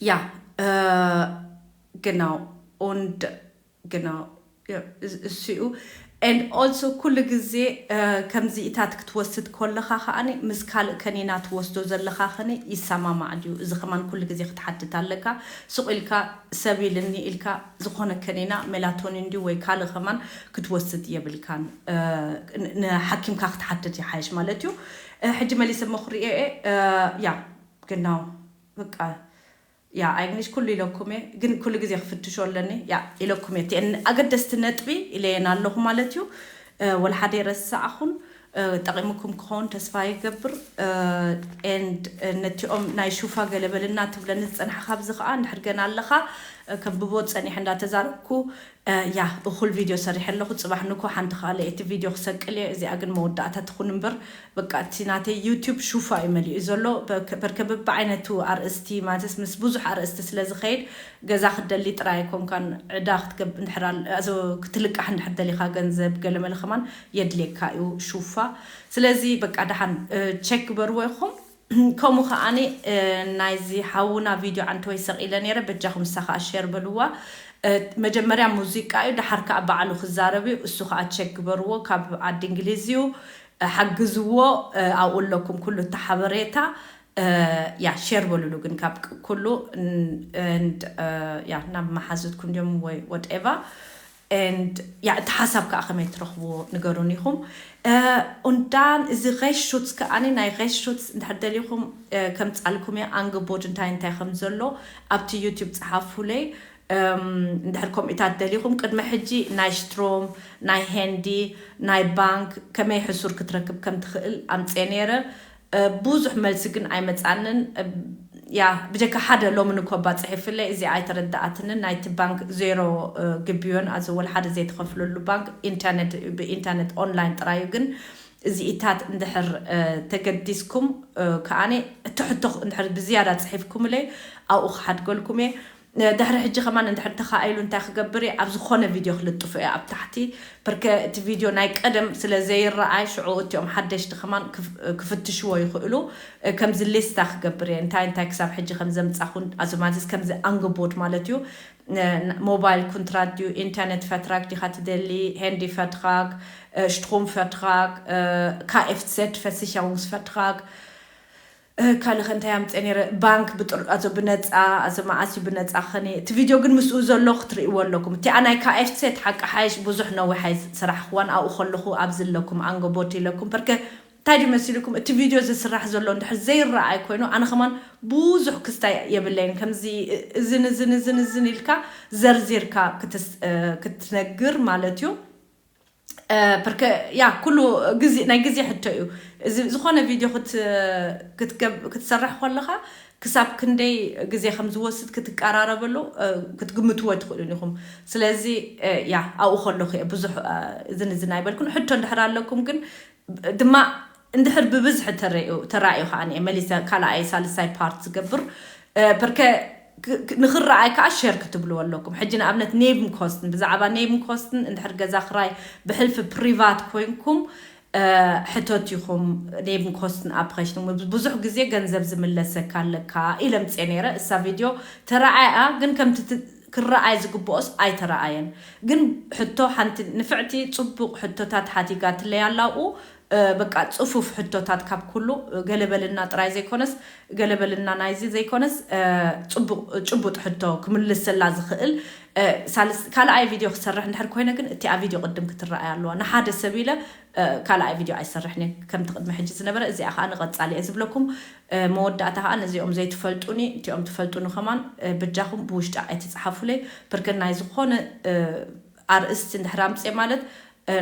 Ja, äh, genau. Und genau. እሱ እዩ። And also ኩሉ ግዜ ከምዚኢታት ክትወስድ ከለኻ ከኣኒ ምስ ካልእ ከኒና ትወስዶ ዘለኻ ከኒ ይሰማማዕ ድዩ? እዚ ከማን ኩሉ ግዜ ክትሓትት ኣለካ። ስቕ ኢልካ ሰብ ኢልኒ ኢልካ ዝኾነ ከኒና ሜላቶኒን ድዩ ወይ ካልእ ከማን ክትወስድ የብልካን። ንሓኪምካ ክትሓትት ይሓይሽ ማለት እዩ። ሕጂ መሊሰ መኽሪኤ ያ ግናው በቃ ያ ኣይግንሽ ኩሉ ኢለኩም እየ ግን ኩሉ ግዜ ክፍትሾ ኣለኒ ያ ኢለኩም እየ እቲአን ኣገደስቲ ነጥቢ ኢለየን ኣለኹ ማለት እዩ። ወላ ሓደ የረሳዕኹን። ጠቂምኩም ክኸውን ተስፋ ይገብር። And ነቲኦም ናይ ሹፋ ገለበልና ትብለኒ ዝፀንሐ ካብዚ ከዓ እንድሕር ገና ኣለኻ ከንብቦ ፀኒሐ እንዳተዛረብኩ ያ እኹል ቪድዮ ሰሪሐ ኣለኹ። ፅባሕ ንኮ ሓንቲ ካልኣይቲ ቪድዮ ክሰቅል እየ። እዚኣ ግን መወዳእታ ትኹን እምበር በቃ እቲ ናተይ ዩቲዩብ ሹፋ እዩ መሊኡ ዘሎ። በርከ በብዓይነቱ ኣርእስቲ ማለትስ ምስ ብዙሕ ኣርእስቲ ስለ ዝኸይድ ገዛ ክትደሊ ጥራይ ኣይኮንካን ዕዳ ክትገብ እንድሕር ክትልቃሕ እንድሕር ደሊኻ ገንዘብ ገለመለ ከማን የድልየካ እዩ ሹፋ። ስለዚ በቃ ደሓን ቸክ ግበርዎ ኢኹም። ከምኡ ከዓኒ ናይዚ ሓውና ቪድዮ ዓንተወይ ሰቒለ ነይረ በጃኹም እሳ ከዓ ሼር በልዋ። መጀመርያ ሙዚቃ እዩ ደሓር ከዓ ባዕሉ ክዛረብ እዩ እሱ ከዓ ቸክ ግበርዎ ካብ ዓዲ እንግሊዝ እዩ። ሓግዝዎ ኣብኡ ኣለኩም ኩሉ እቲ ሓበሬታ። ያ ሼር በሉሉ ግን ካብ ኩሉ ያ ናብ መሓዙትኩም ድዮም ወይ ወደኤቫ። And ያ እቲ ሓሳብ ከዓ ከመይ ትረኽብዎ ንገሩን ኢኹም። Und dann እዚ ሬሽሹትስ ከዓኒ ናይ ሬሽሹትስ እንድሕር ደሊኹም ከምፃልኩም እየ ኣንግቦት እንታይ እንታይ ከም ዘሎ ኣብቲ ዩቲዩብ ፀሓፉለይ። እንድሕር ከምኡታት ደሊኹም ቅድሚ ሕጂ ናይ ሽትሮም ናይ ሄንዲ ናይ ባንክ ከመይ ሕሱር ክትረክብ ከም ትኽእል ኣምፅኤ ነይረ። ብዙሕ መልሲ ግን ኣይመፃንን። ያ ብጀካ ሓደ ሎምን እኮ ባፅሒፍለይ እዚ ኣይተረዳኣትንን ናይቲ ባንክ ዜሮ ግብዮን ኣዚ ወላ ሓደ ዘይትኸፍለሉ ባንክ ኢንተርኔት ብኢንተርኔት ኦንላይን ጥራዩ ግን እዚኢታት እንድሕር ተገዲስኩም ከዓኒ እቲ ሕቶ እንድሕር ብዝያዳ ፅሒፍኩምለይ ኣብኡ ክሓድገልኩም እየ። ድሕሪ ሕጂ ከማን እንድሕር ተኻኢሉ እንታይ ክገብር እየ ኣብ ዝኾነ ቪድዮ ክልጥፎ እየ ኣብ ታሕቲ። በርከ እቲ ቪድዮ ናይ ቀደም ስለ ዘይረኣይ ሽዑ እቲኦም ሓደሽቲ ከማን ክፍትሽዎ ይኽእሉ። ከምዚ ሊስታ ክገብር እየ እንታይ እንታይ ክሳብ ሕጂ ከም ዘምፃኹን ኣዚ ማለት ከምዚ ኣንግቦት ማለት እዩ። ሞባይል ኩንትራት ድዩ ኢንተርኔት ፈትራክ ዲኻ ትደሊ? ሄንዲ ፈትራክ፣ ሽትሮም ፈትራክ፣ ካኤፍዘ ፈሲቸሩንግስ ፈትራክ። ካልኸ እንታይ ኣምፀ ነረ? ባንክ ብጥር ኣዞ ብነፃ ኣዞ መዓሲ ብነፃ ኸኒ እቲ ቪድዮ ግን ምስኡ ዘሎ ክትርእይዎ ኣለኩም። እቲ ኣናይ ካኤፍሴት ሓቂ ሓይሽ ብዙሕ ነዊሕ ኣይ ስራሕክዋን ኣብኡ ከለኹ ኣብዚ ኣለኩም ኣንጎቦት ኢለኩም ፐርከ እንታይ ድዩ መሲልኩም እቲ ቪድዮ ዝስራሕ ዘሎ እንድሕር ዘይረኣይ ኮይኑ ኣነ ከማን ብዙሕ ክስታይ የብለይን። ከምዚ እዝን እዝን እዝን እዝን ኢልካ ዘርዚርካ ክትነግር ማለት እዩ። ፐርከ ያ ኩሉ ግዜ ናይ ግዜ ሕቶ እዩ። እዚ ዝኾነ ቪድዮ ክትሰርሕ ከለኻ ክሳብ ክንደይ ግዜ ከም ዝወስድ ክትቀራረበሉ ክትግምትዎ ኣይትኽእሉን ኢኹም። ስለዚ ያ ኣብኡ ከለኹ እየ ብዙሕ እዝን እዝን ኣይበልኩን። ሕቶ እንድሕር ኣለኩም ግን ድማ እንድሕር ብብዝሒ ተራእዩ ተራእዩ ከዓ እየ መሊሰ ካልኣይ ሳልሳይ ፓርት ዝገብር ፐርከ ንኽረኣይ ከዓ ሸር ክትብልዎ ኣለኩም። ሕጂ ንኣብነት ኔብን ኮስትን ብዛዕባ ኔብን ኮስትን እንድሕር ገዛ ክራይ ብሕልፊ ፕሪቫት ኮይንኩም ሕቶት ኢኹም። ኔብን ኮስትን ኣብ ኸሽን ብዙሕ ግዜ ገንዘብ ዝምለሰካ ኣለካ ኢለ ምፅእ ነይረ። እሳ ቪድዮ ተረኣያ ግን ከምቲ ክረኣይ ዝግብኦስ ኣይተረኣየን። ግን ሕቶ ሓንቲ ንፍዕቲ ፅቡቕ ሕቶታት ሓቲጋትለይ ኣላኡ በቃ ፅፉፍ ሕቶታት ካብ ኩሉ ገለበልና ጥራይ ዘይኮነስ ገለበልና ናይዚ ዘይኮነስ ጭቡጥ ሕቶ ክምልሰላ ዝኽእል ካልኣይ ቪድዮ ክሰርሕ እንድሕር ኮይነ ግን እቲኣ ቪድዮ ቅድም ክትረኣይ ኣለዋ። ንሓደ ሰብ ኢለ ካልኣይ ቪድዮ ኣይሰርሕን እየ ከምቲ ቅድሚ ሕጂ ዝነበረ። እዚኣ ከዓ ንቐፃሊ እየ ዝብለኩም። መወዳእታ ከዓ ነዚኦም ዘይትፈልጡኒ እቲኦም ትፈልጡኒ ከማን ብጃኹም ብውሽጢ ኣይትፅሓፉለይ። ብርክን ናይ ዝኾነ ኣርእስቲ እንድሕር ኣምፅእ ማለት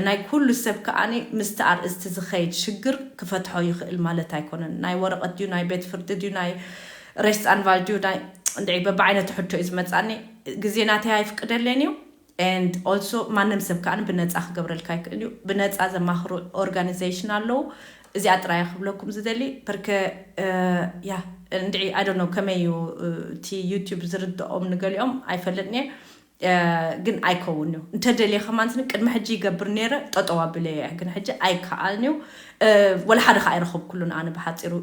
ናይ ኩሉ ሰብ ከዓኒ ምስቲ ኣርእስቲ ዝኸይድ ሽግር ክፈትሖ ይኽእል ማለት ኣይኮነን። ናይ ወረቐት ድዩ ናይ ቤት ፍርዲ ድዩ ናይ ሬስት ኣንቫል ድዩ ናይ እንድዒ በብዓይነቱ ሕቶ እዩ ዝመፃኒ። ግዜ ናተይ ኣይፍቅደለን እዩ። And also ማንም ሰብ ከዓኒ ብነፃ ክገብረልካ ይክእል እዩ። ብነፃ ዘማኽሩ ኦርጋኒዜሽን ኣለዉ። እዚኣ ጥራይ ክብለኩም ዝደሊ ፐርከ ያ እንድዒ I don't know ከመይ እዩ እቲ ዩቲዩብ ዝርድኦም ንገሊኦም ኣይፈልጥን እየ። ግን ኣይከውን እዩ እንተደልየ ከማን ስኒ ቅድሚ ሕጂ ይገብር ነይረ ጠጠው ኣቢለ እየ ግን ሕጂ ኣይከኣልን እዩ። ወላ ሓደ ከዓ ኣይረኸብኩሉን ኣነ ብሓፂሩ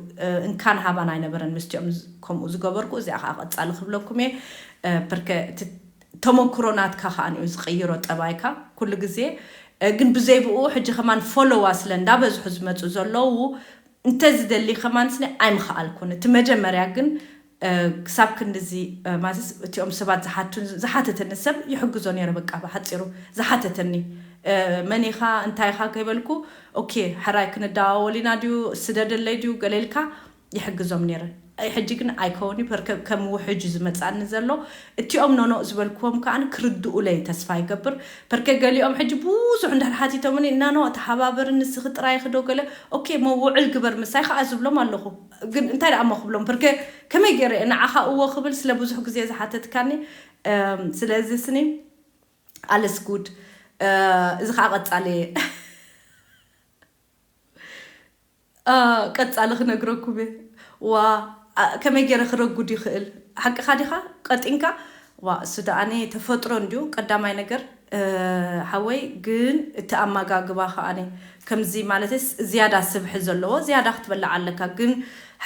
እንካን ሃባን ኣይነበረን ምስቲኦም ከምኡ ዝገበርኩ። እዚኣ ከዓ ቀፃሊ ክብለኩም እየ። ፐርከ ተመክሮ ናትካ ከዓ እዩ ዝቅይሮ ጠባይካ ኩሉ ግዜ። ግን ብዘይ ብኡ ሕጂ ከማን ፎሎዋ ስለ እንዳበዝሑ ዝመፁ ዘለዉ እንተዝደሊ ከማን ስኒ ኣይምኸኣልኩን። እቲ መጀመርያ ግን ክሳብ ክንድዚ ማለት እቲኦም ሰባት ዝሓቱን ዝሓተተኒ ሰብ ይሕግዞ ነይረ። በቃ ብሓፂሩ ዝሓተተኒ መን ኢኻ እንታይ ኢኻ ከይበልኩ ኦኬ ሕራይ ክንደዋወል ኢና ድዩ ስደደለይ ድዩ ገለ ኢልካ ይሕግዞም ነይረ። ሕጂ ግን ኣይከውን እዩ ፐርከ ከም ውሕጅ ዝመፃኒ ዘሎ እቲኦም ኖኖ ዝበልክዎም ከዓ ክርድኡለይ ተስፋ ይገብር። ፐርከ ገሊኦም ሕጂ ብዙሕ እንድሕር ሓቲቶምኒ እናኖ ተሓባበርኒ ስኺ ጥራይ ክዶ ገለ ኦኬ መውዕል ግበር ምሳይ ከዓ ዝብሎም ኣለኹ። ግን እንታይ ደኣ እሞ ክብሎም ፐርከ ከመይ ገይረ እየ ንዓኻ እዎ ክብል ስለ ብዙሕ ግዜ ዝሓተትካኒ። ስለዚ ስኒ ኣለስ ጉድ እዚ ከዓ ቀፃሊ ቀፃሊ ክነግረኩም እየ። ዋ ከመይ ገይረ ክረጉድ ይኽእል ሓቅኻ ዲኻ ቀጢንካ ዋ እሱ ደኣኒ ተፈጥሮ እንድዩ ቀዳማይ ነገር። ሓወይ ግን እቲ ኣመጋግባ ከዓኒ ከምዚ ማለትስ ዝያዳ ስብሒ ዘለዎ ዝያዳ ክትበልዕ ኣለካ። ግን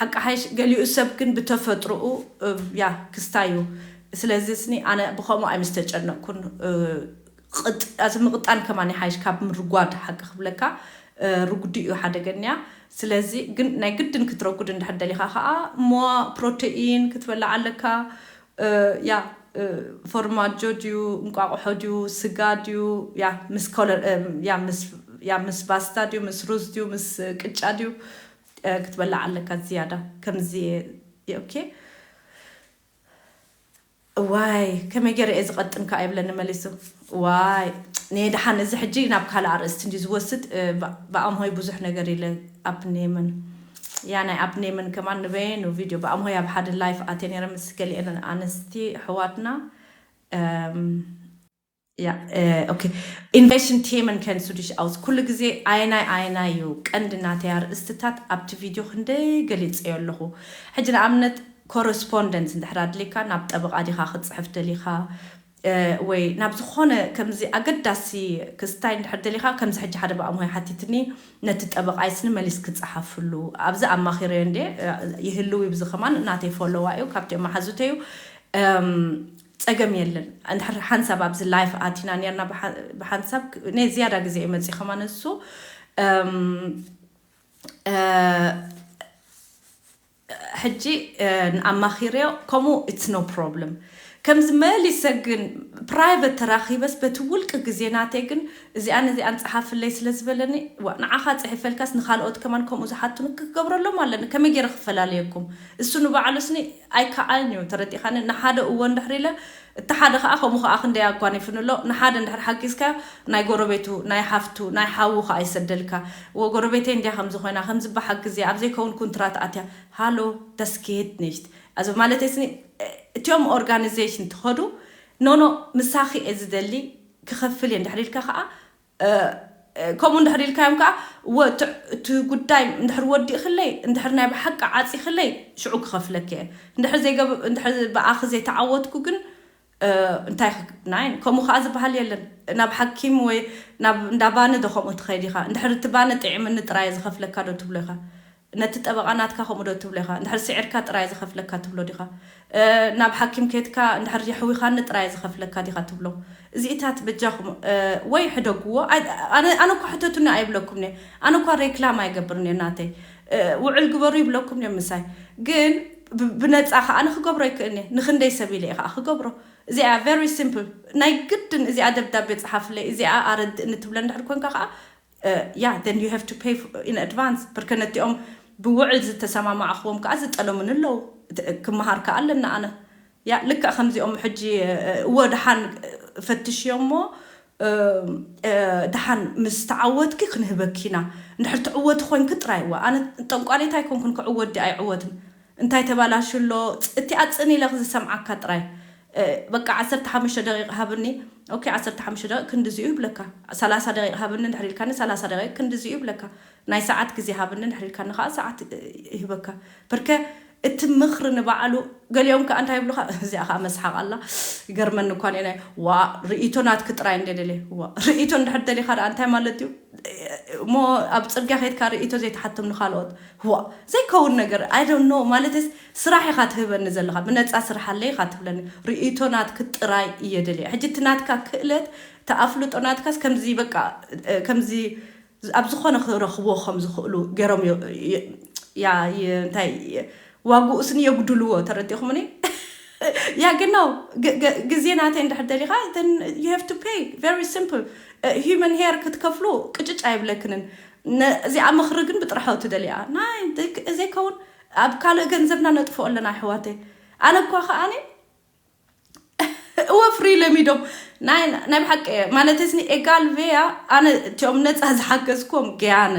ሓቂ ሓይሽ ገሊኡ ሰብ ግን ብተፈጥሮኡ ያ ክስታይ እዩ። ስለዚ ስኒ ኣነ ብኸምኡ ኣይምስተጨነቅኩን። ቅጥ ኣዚ ምቕጣን ከማን ይሓይሽ ካብ ምርጓድ ሓቂ ክብለካ ርጉዲ እዩ ሓደገኛ። ስለዚ ግን ናይ ግድን ክትረጉድ እንድሕር ደሊኻ ከዓ እሞ ፕሮቴኢን ክትበልዕ ኣለካ። ያ ፎርማጆ ድዩ እንቋቑሖ ድዩ ስጋ ድዩ ያ ምስ ኮለር ያ ምስ ያ ምስ ባስታ ድዩ ምስ ሩዝ ድዩ ምስ ቅጫ ድዩ ክትበልዕ ኣለካ ዝያዳ ከምዚ ኦኬ። እዋይ ከመይ ገይረ እየ ዝቐጥን ከዓ ይብለኒ መሊሱ። ዋይ ንየ ደሓን እዚ ሕጂ ናብ ካልእ ኣርእስቲ እንዲ ዝወስድ ብኣምሆይ ብዙሕ ነገር ኢለ ኣብኔምን ያ ናይ ኣብኔምን ከማን ንበየኑ ቪድዮ ብኣምሆይ ኣብ ሓደ ላይፍ ኣትየ ነረ ምስ ገሊአን ኣንስቲ ኣሕዋትና ያ ኦኬ ኢንቨሽን ቴመን ከን ሱዲሽ ኣውስ ኩሉ ግዜ ኣይናይ ኣይናይ እዩ ቀንዲ ናተይ ኣርእስትታት ኣብቲ ቪድዮ ክንደይ ገሊፀዮ ኣለኹ። ሕጂ ንኣብነት ኮረስፖንደንስ እንድሕር ኣድሊካ ናብ ጠበቓ ዲኻ ክትፅሕፍ ደሊኻ ወይ ናብ ዝኾነ ከምዚ ኣገዳሲ ክስታይ እንድሕር ደሊኻ ከምዚ ሕጂ ሓደ ብኣምሆይ ሓቲትኒ ነቲ ጠበቓይ ስኒ መሊስ ክፀሓፍሉ ኣብዚ ኣማኺረዮ እንደ ይህልው ይብዚ ከማን ናተይ ፎሎዋ እዩ ካብቲኦም መሓዙተዩ። ፀገም የለን። እንድሕር ሓንሳብ ኣብዚ ላይፍ ኣቲና ነርና ብሓንሳብ ናይ ዝያዳ ግዜ እዩ መፂ ከማን እሱ። እ፣ ሕጂ ኣማኺርዮ ከምኡ it's no problem። ከምዚ መሊሰ ግን ፕራይቨት ተራኺበስ በቲ ውልቂ ግዜ ናተይ ግን እዚኣን እዚኣን ጸሓፍለይ ስለ ዝበለኒ ንዓኻ ጽሒፈልካስ ንኻልኦት ከማን ከምኡ ዝሓቱን ክገብረሎም ኣለኒ። ከመይ ገይረ ክፈላለየኩም? እሱ ንባዕሉስኒ ኣይከኣልን እዩ። ተረዲኻኒ? ንሓደ እዎ እንድሕር ኢለ እቲ ሓደ ከዓ ከምኡ ከዓ ክንደይ ኣጓኒፉኒ ኣሎ። ንሓደ እንድሕር ሓጊዝካ ናይ ጎረቤቱ ናይ ሓፍቱ ናይ ሓዉ ከዓ ይሰደልካ። እዎ ጎረቤተይ እንዲያ ከምዚ ኮይና ከምዚ በሓግዝያ ኣብ ዘይከውን ኩንትራት ኣትያ ሃሎ das geht nicht። Also ማለት ስኒ እቲኦም ኦርጋኒዜሽን ትኸዱ ኖኖ ምሳኺ እየ ዝደሊ ክኸፍል እየ እንድሕር ኢልካ ከዓ ከምኡ እንድሕር ኢልካዮም ከዓ እቲ ጉዳይ እንድሕር ወዲእክለይ እንድሕር ናይ ብሓቂ ዓፂክለይ ሽዑ ክኸፍለክ እየ። እንድሕር ብኣኺ ዘይተዓወትኩ ግን እንታይ ናይ ከምኡ ከዓ ዝበሃል የለን። ናብ ሓኪም ወይ ናብ እንዳ ባኒ ዶ ከምኡ ትኸይድ ኢኻ? እንድሕር እቲ ባኒ ጥዒምኒ ጥራይ ዝኸፍለካ ዶ ትብሎ ኢኻ? ነቲ ጠበቓ ናትካ ከምኡ ዶ ትብሎ ኢኻ? እንድሕር ስዒርካ ጥራይ ዝኸፍለካ ትብሎ ዲኻ? ናብ ሓኪም ከድካ እንድሕር የሕዊኻኒ ጥራይ ዝኸፍለካ ዲኻ ትብሎ? እዚኢታት በጃኹም ወይ ሕደግዎ። ኣነ እኳ ሕተቱኒ ኣይብለኩም እየ። ኣነ እኳ ሬክላም ኣይገብርን እየ ናተይ። ውዕል ግበሩ ይብለኩም እየ ምሳይ። ግን ብነፃ ከዓ ንክገብሮ ይክእልኒ ንክንደይ ሰብ ኢለ ከዓ ክገብሮ። እዚኣ very simple ናይ ግድን እዚኣ ደብዳቤ ፀሓፍለይ እዚኣ ኣረድእኒ ትብለ እንድሕር ኮንካ ከዓ ያ then you have to pay in advance። ብርከ ነቲኦም ብውዕል ዝተሰማማዕኽዎም ከዓ ዝጠለሙኒ ኣለዉ። ክመሃር ከዓ ኣለና ኣነ ያ ልክዕ ከምዚኦም ሕጂ እወ ደሓን ፈትሽዮ እሞ ደሓን ምስ ተዓወትኪ ክንህበኪ ኢና። እንድሕር ትዕወቲ ኮንኪ ጥራይ እዋ ኣነ ጠንቋሊት ኣይኮንኩን ክዕወት ድኣ ኣይዕወትን እንታይ ተባላሽሎ እቲ ኣፅን ኢለ ዝሰምዓካ ጥራይ በቃ ዓሰርተ ሓሙሽተ ደቂቕ ሃብኒ። ኦኬ ዓሰርተ ሓሙሽተ ደቂቕ ክንድዚኡ ይብለካ። ሰላሳ ደቂቕ ሃብኒ እንድሕር ኢልካኒ ሰላሳ ደቂቕ ክንድዚኡ ይብለካ። ናይ ሰዓት ግዜ ሃብኒ እንድሕር ኢልካኒ ከዓ ሰዓት ይህበካ። በርከ እቲ ምኽሪ ንባዕሉ ገሊኦም ከዓ እንታይ ይብሉካ እዚኣ ከዓ መስሓቕ ኣላ። ይገርመኒ እኳ ናይ ዋ ርእይቶ ናትክ ጥራይ እንደ ደልየ ዋ ርእይቶ እንድሕር ደሊካ ደኣ እንታይ ማለት እዩ? እሞ ኣብ ፅርግያ ከይድካ ርእይቶ ዘይትሓቶም ንካልኦት ዋ ዘይከውን ነገር I don't know። ማለትስ ስራሕ ኢኻ ትህበኒ ዘለኻ ብነፃ ስራሕ ኣለይ ኢኻ ትብለኒ። ርእይቶ ናትክ ጥራይ እየ ደልየ። ሕጂ እቲ ናትካ ክእለት ተኣፍልጦ ናትካስ ከምዚ በቃ ከምዚ ኣብ ዝኾነ ክረኽቦ ከም ዝኽእሉ ገይሮም እንታይ ዋግኡ ስኒ የጉድልዎ። ተረዲኹምኒ? ያ ግን ነው ግዜ ናተይ እንድሕር ደሊኻ you have to pay very simple human hair ክትከፍሉ ቅጭጭ ኣይብለክንን። እዚኣ ምኽሪ ግን ብጥርሐው ትደሊያ ናይ ዘይከውን ኣብ ካልእ ገንዘብና ነጥፍኦ ኣለና ኣሕዋተይ። ኣነ እኳ ከዓኒ እወ ፍሪ ለሚዶም ናይ ብሓቂ ማለት ስኒ ኤጋል ቬያ ኣነ እቲኦም ነፃ ዝሓገዝኩም ገያነ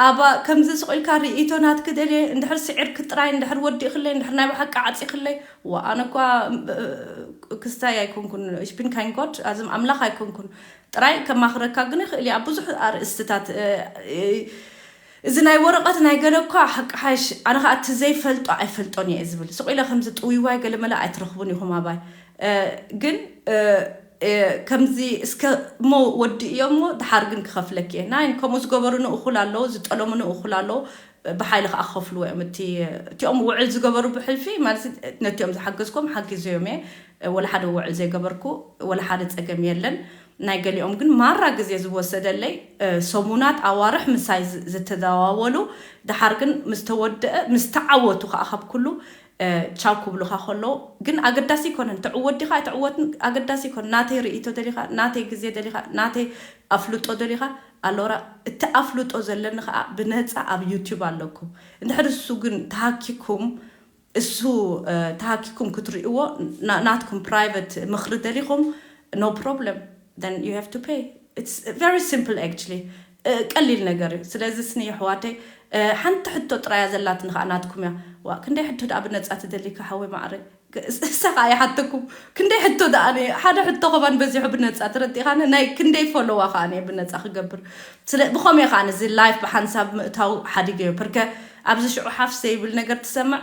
ኣባ ከምዚ ስቑኢልካ ርእይቶ ናትክ ደልየ እንድሕር ስዒርክ ጥራይ እንድሕር ወዲእክለይ እንድሕር ናይ ብሓቂ ዓፂክለይ ዋ ኣነ እኳ ክስታይ ኣይኮንኩን ሽፒን ካይንጎድ ኣዝም ኣምላኽ ኣይኮንኩን ጥራይ ከማኽረካ ግን ይኽእል እየ ኣብ ብዙሕ ኣርእስትታት እዚ ናይ ወረቐት ናይ ገለ እኳ ሓቂ ሓሽ ኣነ ከዓ እቲ ዘይፈልጦ ኣይፈልጦን እየ ዝብል ስቕ ኢለ ከምዚ ጥውይዋይ ገለ መለ ኣይትረኽቡን ኢኹም ኣባይ ግን ከምዚ እስከ እሞ ወዲ እዮም እሞ ድሓር ግን ክኸፍለክ እየ ናይ ከምኡ ዝገበሩኒ እኹል ኣለዉ ዝጠለሙኒ እኹል ኣለዉ ብሓይሊ ከዓ ክኸፍልዎ እዮም እቲ እቲኦም ውዕል ዝገበሩ ብሕልፊ ማለት ነቲኦም ዝሓገዝኩም ሓጊዘዮም እየ ወላ ሓደ ውዕል ዘይገበርኩ ወላ ሓደ ፀገም የለን ናይ ገሊኦም ግን ማራ ግዜ ዝወሰደለይ ሰሙናት ኣዋርሕ ምሳይ ዝተደዋወሉ ድሓር ግን ምስተወደአ ምስተዓወቱ ከዓ ካብ ኩሉ ቻው ክብሉካ ከለዉ ግን ኣገዳሲ ይኮነን ትዕወት ዲካ ኣይትዕወትን ኣገዳሲ ይኮነ ናተይ ርእይቶ ደሊካ ናተይ ግዜ ደሊካ ናተይ ኣፍልጦ ደሊካ ኣሎራ እቲ ኣፍልጦ ዘለኒ ከዓ ብነፃ ኣብ ዩቲብ ኣለኩም እንድሕር እሱ ግን ተሃኪኩም እሱ ተሃኪኩም ክትርእዎ ናትኩም ፕራይቨት ምኽሪ ደሊኹም no problem then you have to pay it's very simple actually ቀሊል ነገር እዩ ስለዚ ስኒ ኣሕዋተይ ሓንቲ ሕቶ ጥራያ ዘላትኒ ከዓ ናትኩም እያ ዋ ክንደይ ሕቶ ደኣ ብነፃ ትደሊካ ሓወይ ማዕረ እሳ ከዓ ይሓተኩም ክንደይ ሕቶ ደኣ ሓደ ሕቶ ከማን በዚሑ ብነፃ ተረዲኻኒ ናይ ክንደይ ፎሎዋ ከዓ ብነፃ ክገብር ብኸመይ ከዓ እዚ ላይፍ ብሓንሳብ ምእታው ሓዲገ እዩ ርከ ኣብዚ ሽዑ ሓፍ ዘይብል ነገር ትሰምዕ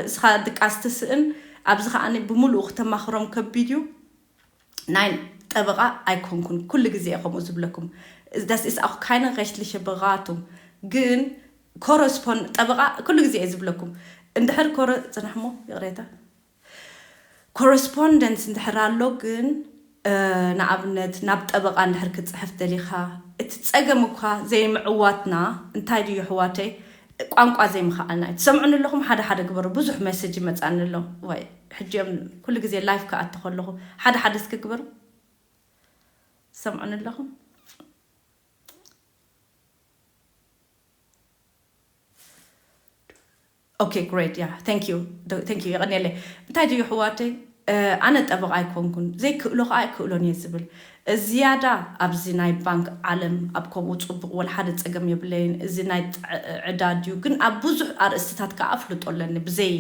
እስኻ ድቃስ ትስእን ኣብዚ ከዓ ብምሉኡ ክተማኽሮም ከቢድ እዩ ናይ ጠበቓ ኣይኮንኩን ኩሉ ግዜ እየ ከምኡ ዝብለኩም das ist auch keine rechtliche Beratung ግን ኮረስፖን ጠበቓ ኩሉ ግዜ እየ ዝብለኩም እንድሕር ኮረ ፅናሕሞ ይቕሬታ ኮረስፖንደንስ እንድሕር ኣሎ ግን ንኣብነት ናብ ጠበቓ እንድሕር ክትፅሕፍ ደሊኻ እቲ ፀገም እኳ ዘይምዕዋትና እንታይ ድዩ ኣሕዋተይ ቋንቋ ዘይምኽኣልና እዩ። ትሰምዑኒ ኣለኹም? ሓደ ሓደ ግበሩ። ብዙሕ ሜሴጅ ይመጻኒ ኣሎ። ወይ ሕጂ እዮም ኩሉ ግዜ ላይፍ ክኣቱ ከለኹ ሓደ ሓደ እስኪ ግበሩ። ትሰምዑኒ ኣለኹም? Okay, great. Yeah, thank you. Thank you. የቐንየለይ። እንታይ ድዩ ኣሕዋተይ? ኣነ ጠበቓ ኣይኮንኩን፣ ዘይክእሎ ከዓ ኣይክእሎን እየ ዝብል። ዝያዳ ኣብዚ ናይ ባንክ ዓለም ኣብ ከምኡ ፅቡቕ ወላ ሓደ ፀገም የብለይን። እዚ ናይ ዕዳ ድዩ ግን ኣብ ብዙሕ ኣርእስትታት ከዓ ኣፍልጦ ኣለኒ። ብዘይ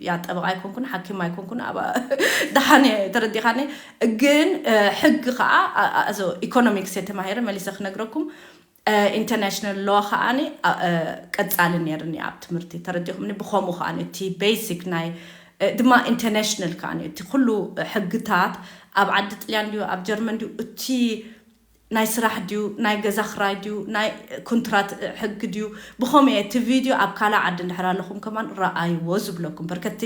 ያ ጠበቓ ኣይኮንኩን፣ ሓኪም ኣይኮንኩን፣ ኣብ ደሓን እየ፣ ተረዲኻኒ። ግን ሕጊ ከዓ ኢኮኖሚክስ እየ ተማሂረ፣ መሊሰ ክነግረኩም። ኢንተርናሽናል ሎዋ ከዓኒ ቀጻሊ ነይርኒ ኣብ ትምህርቲ፣ ተረዲኹምኒ። ብኸምኡ ከዓኒ እቲ ቤሲክ ናይ ድማ ኢንተርናሽናል ከዓኒ እቲ ኩሉ ሕግታት ኣብ ዓዲ ጥልያን ድዩ ኣብ ጀርመን ድዩ እቲ ናይ ስራሕ ድዩ ናይ ገዛ ክራይ ድዩ ናይ ኮንትራት ሕጊ ድዩ ብኸምኡ እቲ ቪድዮ ኣብ ካልእ ዓዲ እንድሕር ኣለኹም ከማን ረኣይዎ ዝብለኩም። በርከቲ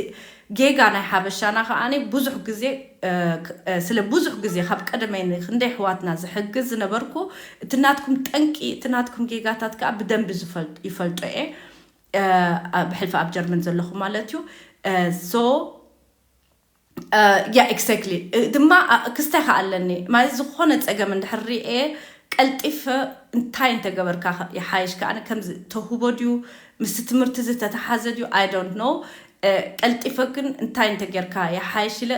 ጌጋ ናይ ሓበሻና ከዓኒ ብዙሕ ግዜ ስለ ብዙሕ ግዜ ካብ ቀደመይ ክንደይ ኣሕዋትና ዝሕግዝ ዝነበርኩ፣ እቲ ናትኩም ጠንቂ፣ እቲ ናትኩም ጌጋታት ከዓ ብደንቢ ይፈልጦ እየ። ብሕልፊ ኣብ ጀርመን ዘለኹ ማለት እዩ። So yeah, exactly። ድማ ክስታይ ከዓ ኣለኒ ማለት ዝኾነ ፀገም እንድሕር ሪኤ ቀልጢፈ እንታይ እንተገበርካ ይሓይሽ ከዓ ከምዚ ተውህቦ ድዩ ምስቲ ትምህርቲ ዝተተሓዘ ድዩ I don't know። ቀልጢፈ ግን እንታይ እንተጌርካ ይሓይሽ ኢለ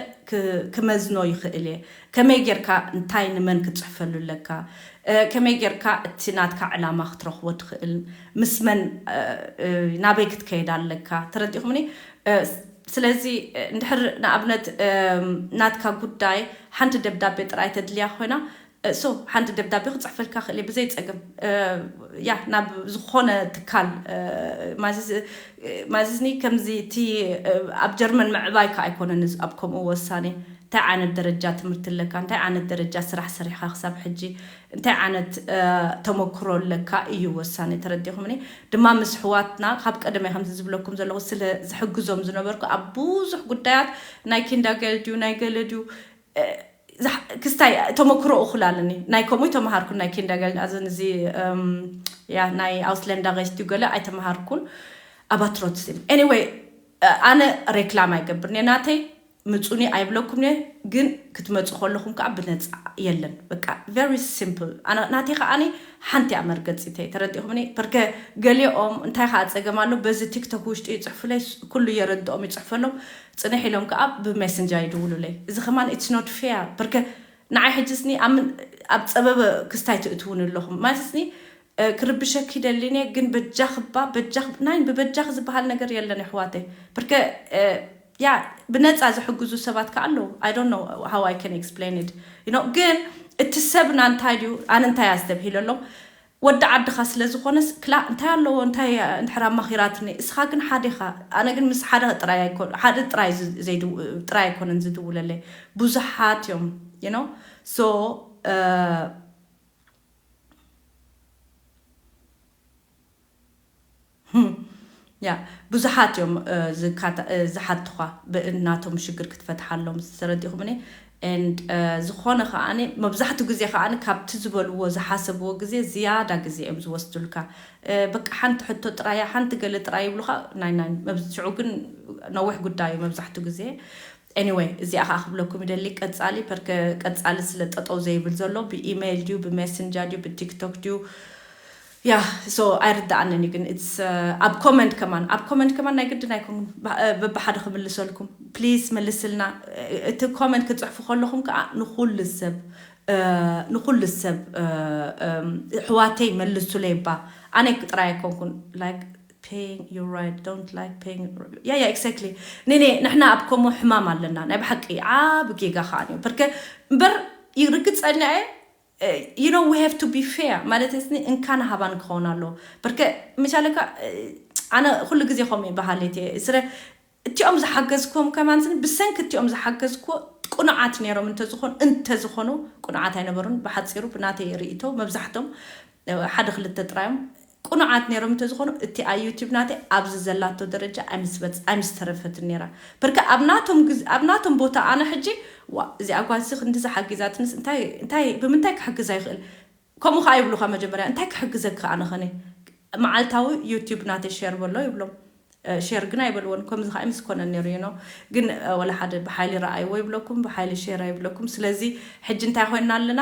ክመዝኖ ይኽእል እየ። ከመይ ጌርካ እንታይ ንመን ክትፅሕፈሉ ኣለካ፣ ከመይ ጌርካ እቲ ናትካ ዕላማ ክትረኽቦ ትኽእል፣ ምስ መን ናበይ ክትከይድ ኣለካ፣ ተረዲኹምኒ? ስለዚ እንድሕር ንኣብነት ናትካ ጉዳይ ሓንቲ ደብዳቤ ጥራይ ተድልያ ኮይና so ሓንቲ ደብዳቤ ክፅሕፈልካ ክእል ብዘይ ፀገም። ያ ናብ ዝኾነ ትካል ማለትኒ ከምዚ እቲ ኣብ ጀርመን ምዕባይ ከ ኣይኮነን ኣብ ከምኡ ወሳኒ እንታይ ዓይነት ደረጃ ትምህርቲ ኣለካ እንታይ ዓይነት ደረጃ ስራሕ ሰሪሕካ ክሳብ ሕጂ እንታይ ዓይነት ተመክሮ ኣለካ እዩ ወሳኒ። ተረዲኹምኒ? ድማ ምስ ኣሕዋትና ካብ ቀደመ ከምዚ ዝብለኩም ዘለኹ ስለ ዝሕግዞም ዝነበርኩ ኣብ ብዙሕ ጉዳያት ናይ ኪንዳገል ድዩ ናይ ገለ ድዩ ክስታይ ተመክሮ እኹል ኣለኒ። ናይ ከምኡ ተምሃርኩ ናይ ኪንዳገል ኣዘን እዚ ያ ናይ ኣውስለንዳ ገስት ገለ ኣይተምሃርኩን ኣባ ትሮትስም anyway ኣነ ሬክላም ኣይገብርን እየ ናተይ ምፁኒ ኣይብለኩም እየ። ግን ክትመፁ ከለኹም ከዓ ብነፃ የለን። በቃ very simple። ናተይ ከዓ ሓንቲ እያ መርገፂተይ ተረዲኹምኒ? በርከ ገሊኦም እንታይ ከዓ ፀገም ኣሎ በዚ ቲክቶክ ውሽጢ ይፅሕፉለይ ኩሉ የረድኦም ይፅሕፈሎም ፅንሕ ኢሎም ከዓ ብሜሰንጀር ይድውሉለይ። እዚ ከማን it's not fair። በርከ ንዓይ ሕጂ ስኒ ኣብ ጸበበ ክስታይ ትእትውኒ ኣለኹም ማለት ስኒ ክርብሸኪ ደሊኒ ግን በጃ ክባ በጃ ናይ ብበጃ ዝበሃል ነገር የለን ኣሕዋተይ። በርከ ያ ብነፃ ዝሕግዙ ሰባት ከዓ ኣለዉ። I don't know how I can explain it you know ግን እቲ ሰብና እንታይ ድዩ ኣነ እንታይ ኣስተብሂለሎም ወዲ ዓድኻ ስለ ዝኾነስ ክላ እንታይ ኣለዎ እንታይ እንድሕር ኣማኺራትኒ እስኻ ግን ሓደ ኢኻ ኣነ ግን ምስ ሓደ ጥራይ ኣይኮን ሓደ ጥራይ ጥራይ ኣይኮነን ዝድውለለይ ብዙሓት እዮም you know so ያ ብዙሓት እዮም ዝሓትኻ ብእናቶም ሽግር ክትፈትሓሎም ዝተረዲኹምኒ and ዝኾነ ከዓኒ መብዛሕትኡ ግዜ ከዓኒ ካብቲ ዝበልዎ ዝሓሰብዎ ግዜ ዝያዳ ግዜ እዮም ዝወስዱልካ። በቃ ሓንቲ ሕቶ ጥራያ ሓንቲ ገለ ጥራይ ይብሉኻ ናይ ናይ መብዝሕኡ ግን ነዊሕ ጉዳይ እዩ መብዛሕትኡ ግዜ። Anyway እዚኣ ከዓ ክብለኩም ይደሊ ቀፃሊ ፐርከ ቀፃሊ ስለ ጠጠው ዘይብል ዘሎ ብኢሜይል ድዩ ብሜሰንጀር ድዩ ብቲክቶክ ድዩ ያ so ኣይርዳኣንን እዩ ግን it's ኣብ ኮመንት ከማን ኣብ ኮመንት ከማን ናይ ግድን ኣይኮን በብሓደ ክምልሰልኩም please መልስልና። እቲ ኮመንት ክፅሕፉ ከለኹም ከዓ ንኩሉ ሰብ ንኩሉ ሰብ ኣሕዋተይ መልሱለይ እባ ኣነ ጥራይ ኣይኮንኩን like paying you right don't like paying yeah yeah exactly ኔኔ ንሕና ኣብ ከምኡ ሕማም ኣለና ናይ ብሓቂ ዓብ ጌጋ ከዓ እዩ በርከ እምበር ይርግፀኛ እየ you know we have to be fair ማለት ስኒ እንካን ሃባን ክኸውን ኣለዎ በርከ ምሻለካ ኣነ ኩሉ ግዜ ከምኡ ይበሃል እየ ስለ እቲኦም ዝሓገዝኩዎም ከማን ስኒ ብሰንኪ እቲኦም ዝሓገዝኩዎ ቅኑዓት ነይሮም እንተዝኾኑ እንተዝኾኑ ቅኑዓት ኣይነበሩን ብሓፂሩ ብናተይ ርእቶ መብዛሕቶም ሓደ ክልተ ጥራዮም ቅኑዓት ነይሮም እንተዝኾኑ እቲ ኣብ ዩቲብ ናተይ ኣብዚ ዘላቶ ደረጃ ኣይምስተረፈትን ነይራ በርከ ኣብ ናቶም ቦታ ኣነ ሕጂ ዋ እዚኣ ጓልሲ ክንድዚ ሓጊዛትንስ እንታይ ብምንታይ ክሕግዛ ይኽእል ከምኡ ከዓ ይብሉካ መጀመርያ እንታይ ክሕግዘካ ኣነ ኸነ መዓልታዊ ዩቲዩብ ናተይ ሼር በሎ ይብሎም። እ፣ ሼር ግን ኣይበልዎን። ከምዚ ከዓ ምስ ኮነ ነይሩ፣ you know። ግን፣ እ፣ ወላ ሓደ ብሓይሊ ረኣይዎ ይብለኩም፣ ብሓይሊ ሼር ኣይብለኩም። ስለዚ ሕጂ እንታይ ኮይና ኣለና?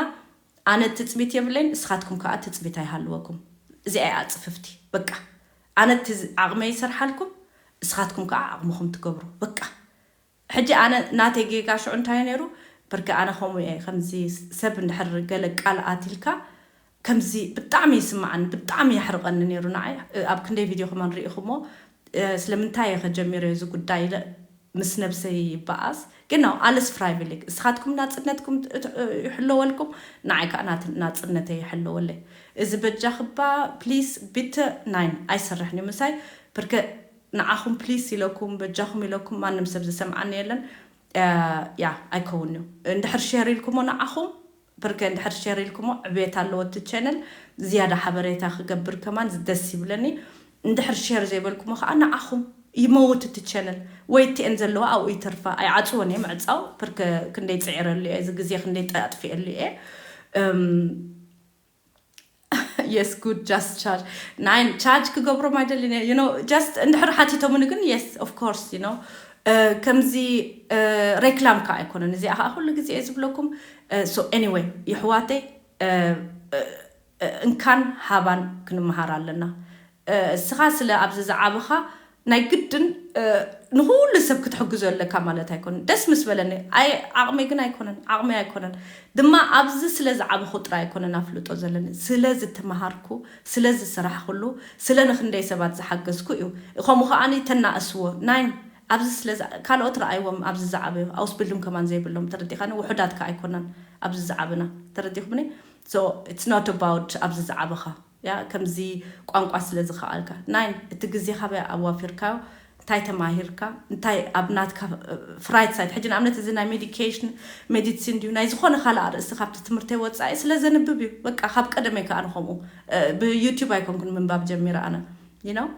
ኣነ ትፅቢት የብለይን፣ እስኻትኩም ከዓ ትፅቢት ኣይሃልወኩም። እዚኣ እያ ፅፍፍቲ። በቃ ኣነ እቲ ዝ-፣ ዓቕመይ ይሰርሓልኩም፣ እስኻትኩም ከዓ ዓቕምኹም ትገብሩ። በቃ ሕጂ ኣነ ናተይ ጌጋ ሽዑ እንታይ ነይሩ? ብርክ ኣነ ከምኡ እየ፣ ከምዚ ሰብ እንድሕር ገለ ቃል ኣትልካ ከምዚ ብጣዕሚ ይስማዓኒ፣ ብጣዕሚ የሕርቐኒ ነይሩ ንዓይ። ኣብ ክንደይ ቪድዮ ከማን ርኢኹሞ፣ እ፣ ስለምንታይ እየ ከጀሚረ እዚ ጉዳይ ኢለ ምስ ነብሰይ ይበኣስ። ግን ነው፣ alles freiwillig። እስኻትኩም ናጽነትኩም ት-፣ ት-፣ ይሕለወልኩም፣ ንዓይ ከዓ ናት-፣ ናጽነተይ ይሕለወለይ። እዚ በጃኽባ፣ please፣ bitte፣ nein፣ ኣይሰርሕን እዩ ምሳይ። ብርክ ንዓኹም ፕሊስ ኢለኩም፣ በጃኹም ኢለኩም፣ ማንም ሰብ ዝሰምዓኒ የለን። እ፣ ያ ኣይከውን እዩ። እንድሕር ሼር ኢልኩሞ ንዓኹም፣ ብርክ እንድሕር ሼር ኢልኩሞ ዕቤት ኣለዎ እቲ ቻነል። ዝያዳ ሓበሬታ ክገብር ከማን ደስ ይብለኒ። እንድሕር ሼር ዘይበልኩሞ ከዓ ንዓኹም ይመውት እቲ ቻነል። ወይ እቲኤን ዘለዋ ኣብኡ ይተርፋ። ኣይዓጽዎን እየ ምዕጻው። ብርክ ክንደይ ጽዒረሉ እየ፣ እዚ ግዜ ክንደይ ኣጥፊኤሉ እየ። እም፣ yes, good, just charge. Nein, charge ክገብሮም ኣይደልን እየ፣ you know, just እንድሕር ሓቲቶምኒ ግን፣ yes, of course, you know። እ፣ ከምዚ፣ እ፣ ሬክላም ከዓ ኣይኮነን። እዚኣ ከዓ ኩሉ ግዜ እየ ዝብለኩም። እ፣ so anyway፣ ይሕዋተይ፣ እ፣ እ፣ እ፣ እንካን ሃባን ክንመሃር ኣለና። እ፣ እስኻ ስለ ኣብዚ ዝዓበኻ ናይ ግድን፣ እ፣ ንኹሉ ሰብ ክትሕግዞ ኣለካ ማለት ኣይኮነን። ደስ ምስ በለኒ፣ ኣይ፣ ዓቕመይ ግን ኣይኮነን፣ ዓቕመይ ኣይኮነን። ድማ ኣብዚ ስለ ዝዓበኹ ጥራይ ኣይኮነን ኣፍልጦ ዘለኒ፣ ስለ ዝተመሃርኩ፣ ስለ ዝሰራሕኩሉ፣ ስለ ንኽንደይ ሰባት ዝሓገዝኩ እዩ። ከምኡ ከዓኒ ተናእስዎ። ናይን፣ ኣብዚ ስለ ዝ-፣ ካልኦት ረኣይዎም ኣብዚ ዝዓበዩ፣ ኣውስቢልዱንግ ከማን ዘይብሎም፣ ተረዲኻኒ? ውሑዳት ከ ኣይኮናን ኣብዚ ዝዓበና፣ ተረዲኹምኒ? So, it's not about ኣብዚ ዝዓበኻ። ያ፣ ከምዚ ቋንቋ ስለ ዝኸኣልካ። ናይን፣ እቲ ግዜኻ በይ ኣዋፊርካዮ፣ እንታይ ተማሂርካ፣ እንታይ ኣብ ናትካ፣ እ፣ ፍራይት ሳይድ። ሕጂ ንኣብነት እዚ ናይ ሜዲኬሽን፣ ሜዲሲን ድዩ፣ ናይ ዝኾነ ካልእ ኣርእስቲ ካብቲ ትምህርተይ ወጻኢ ስለ ዘንብብ እዩ። በቃ፣ ካብ ቀደመይ ከኣ ንኸምኡ፣ እ፣ ብዩቲዩብ ኣይኮንኩን ምንባብ ጀሚረ ኣነ፣ you know?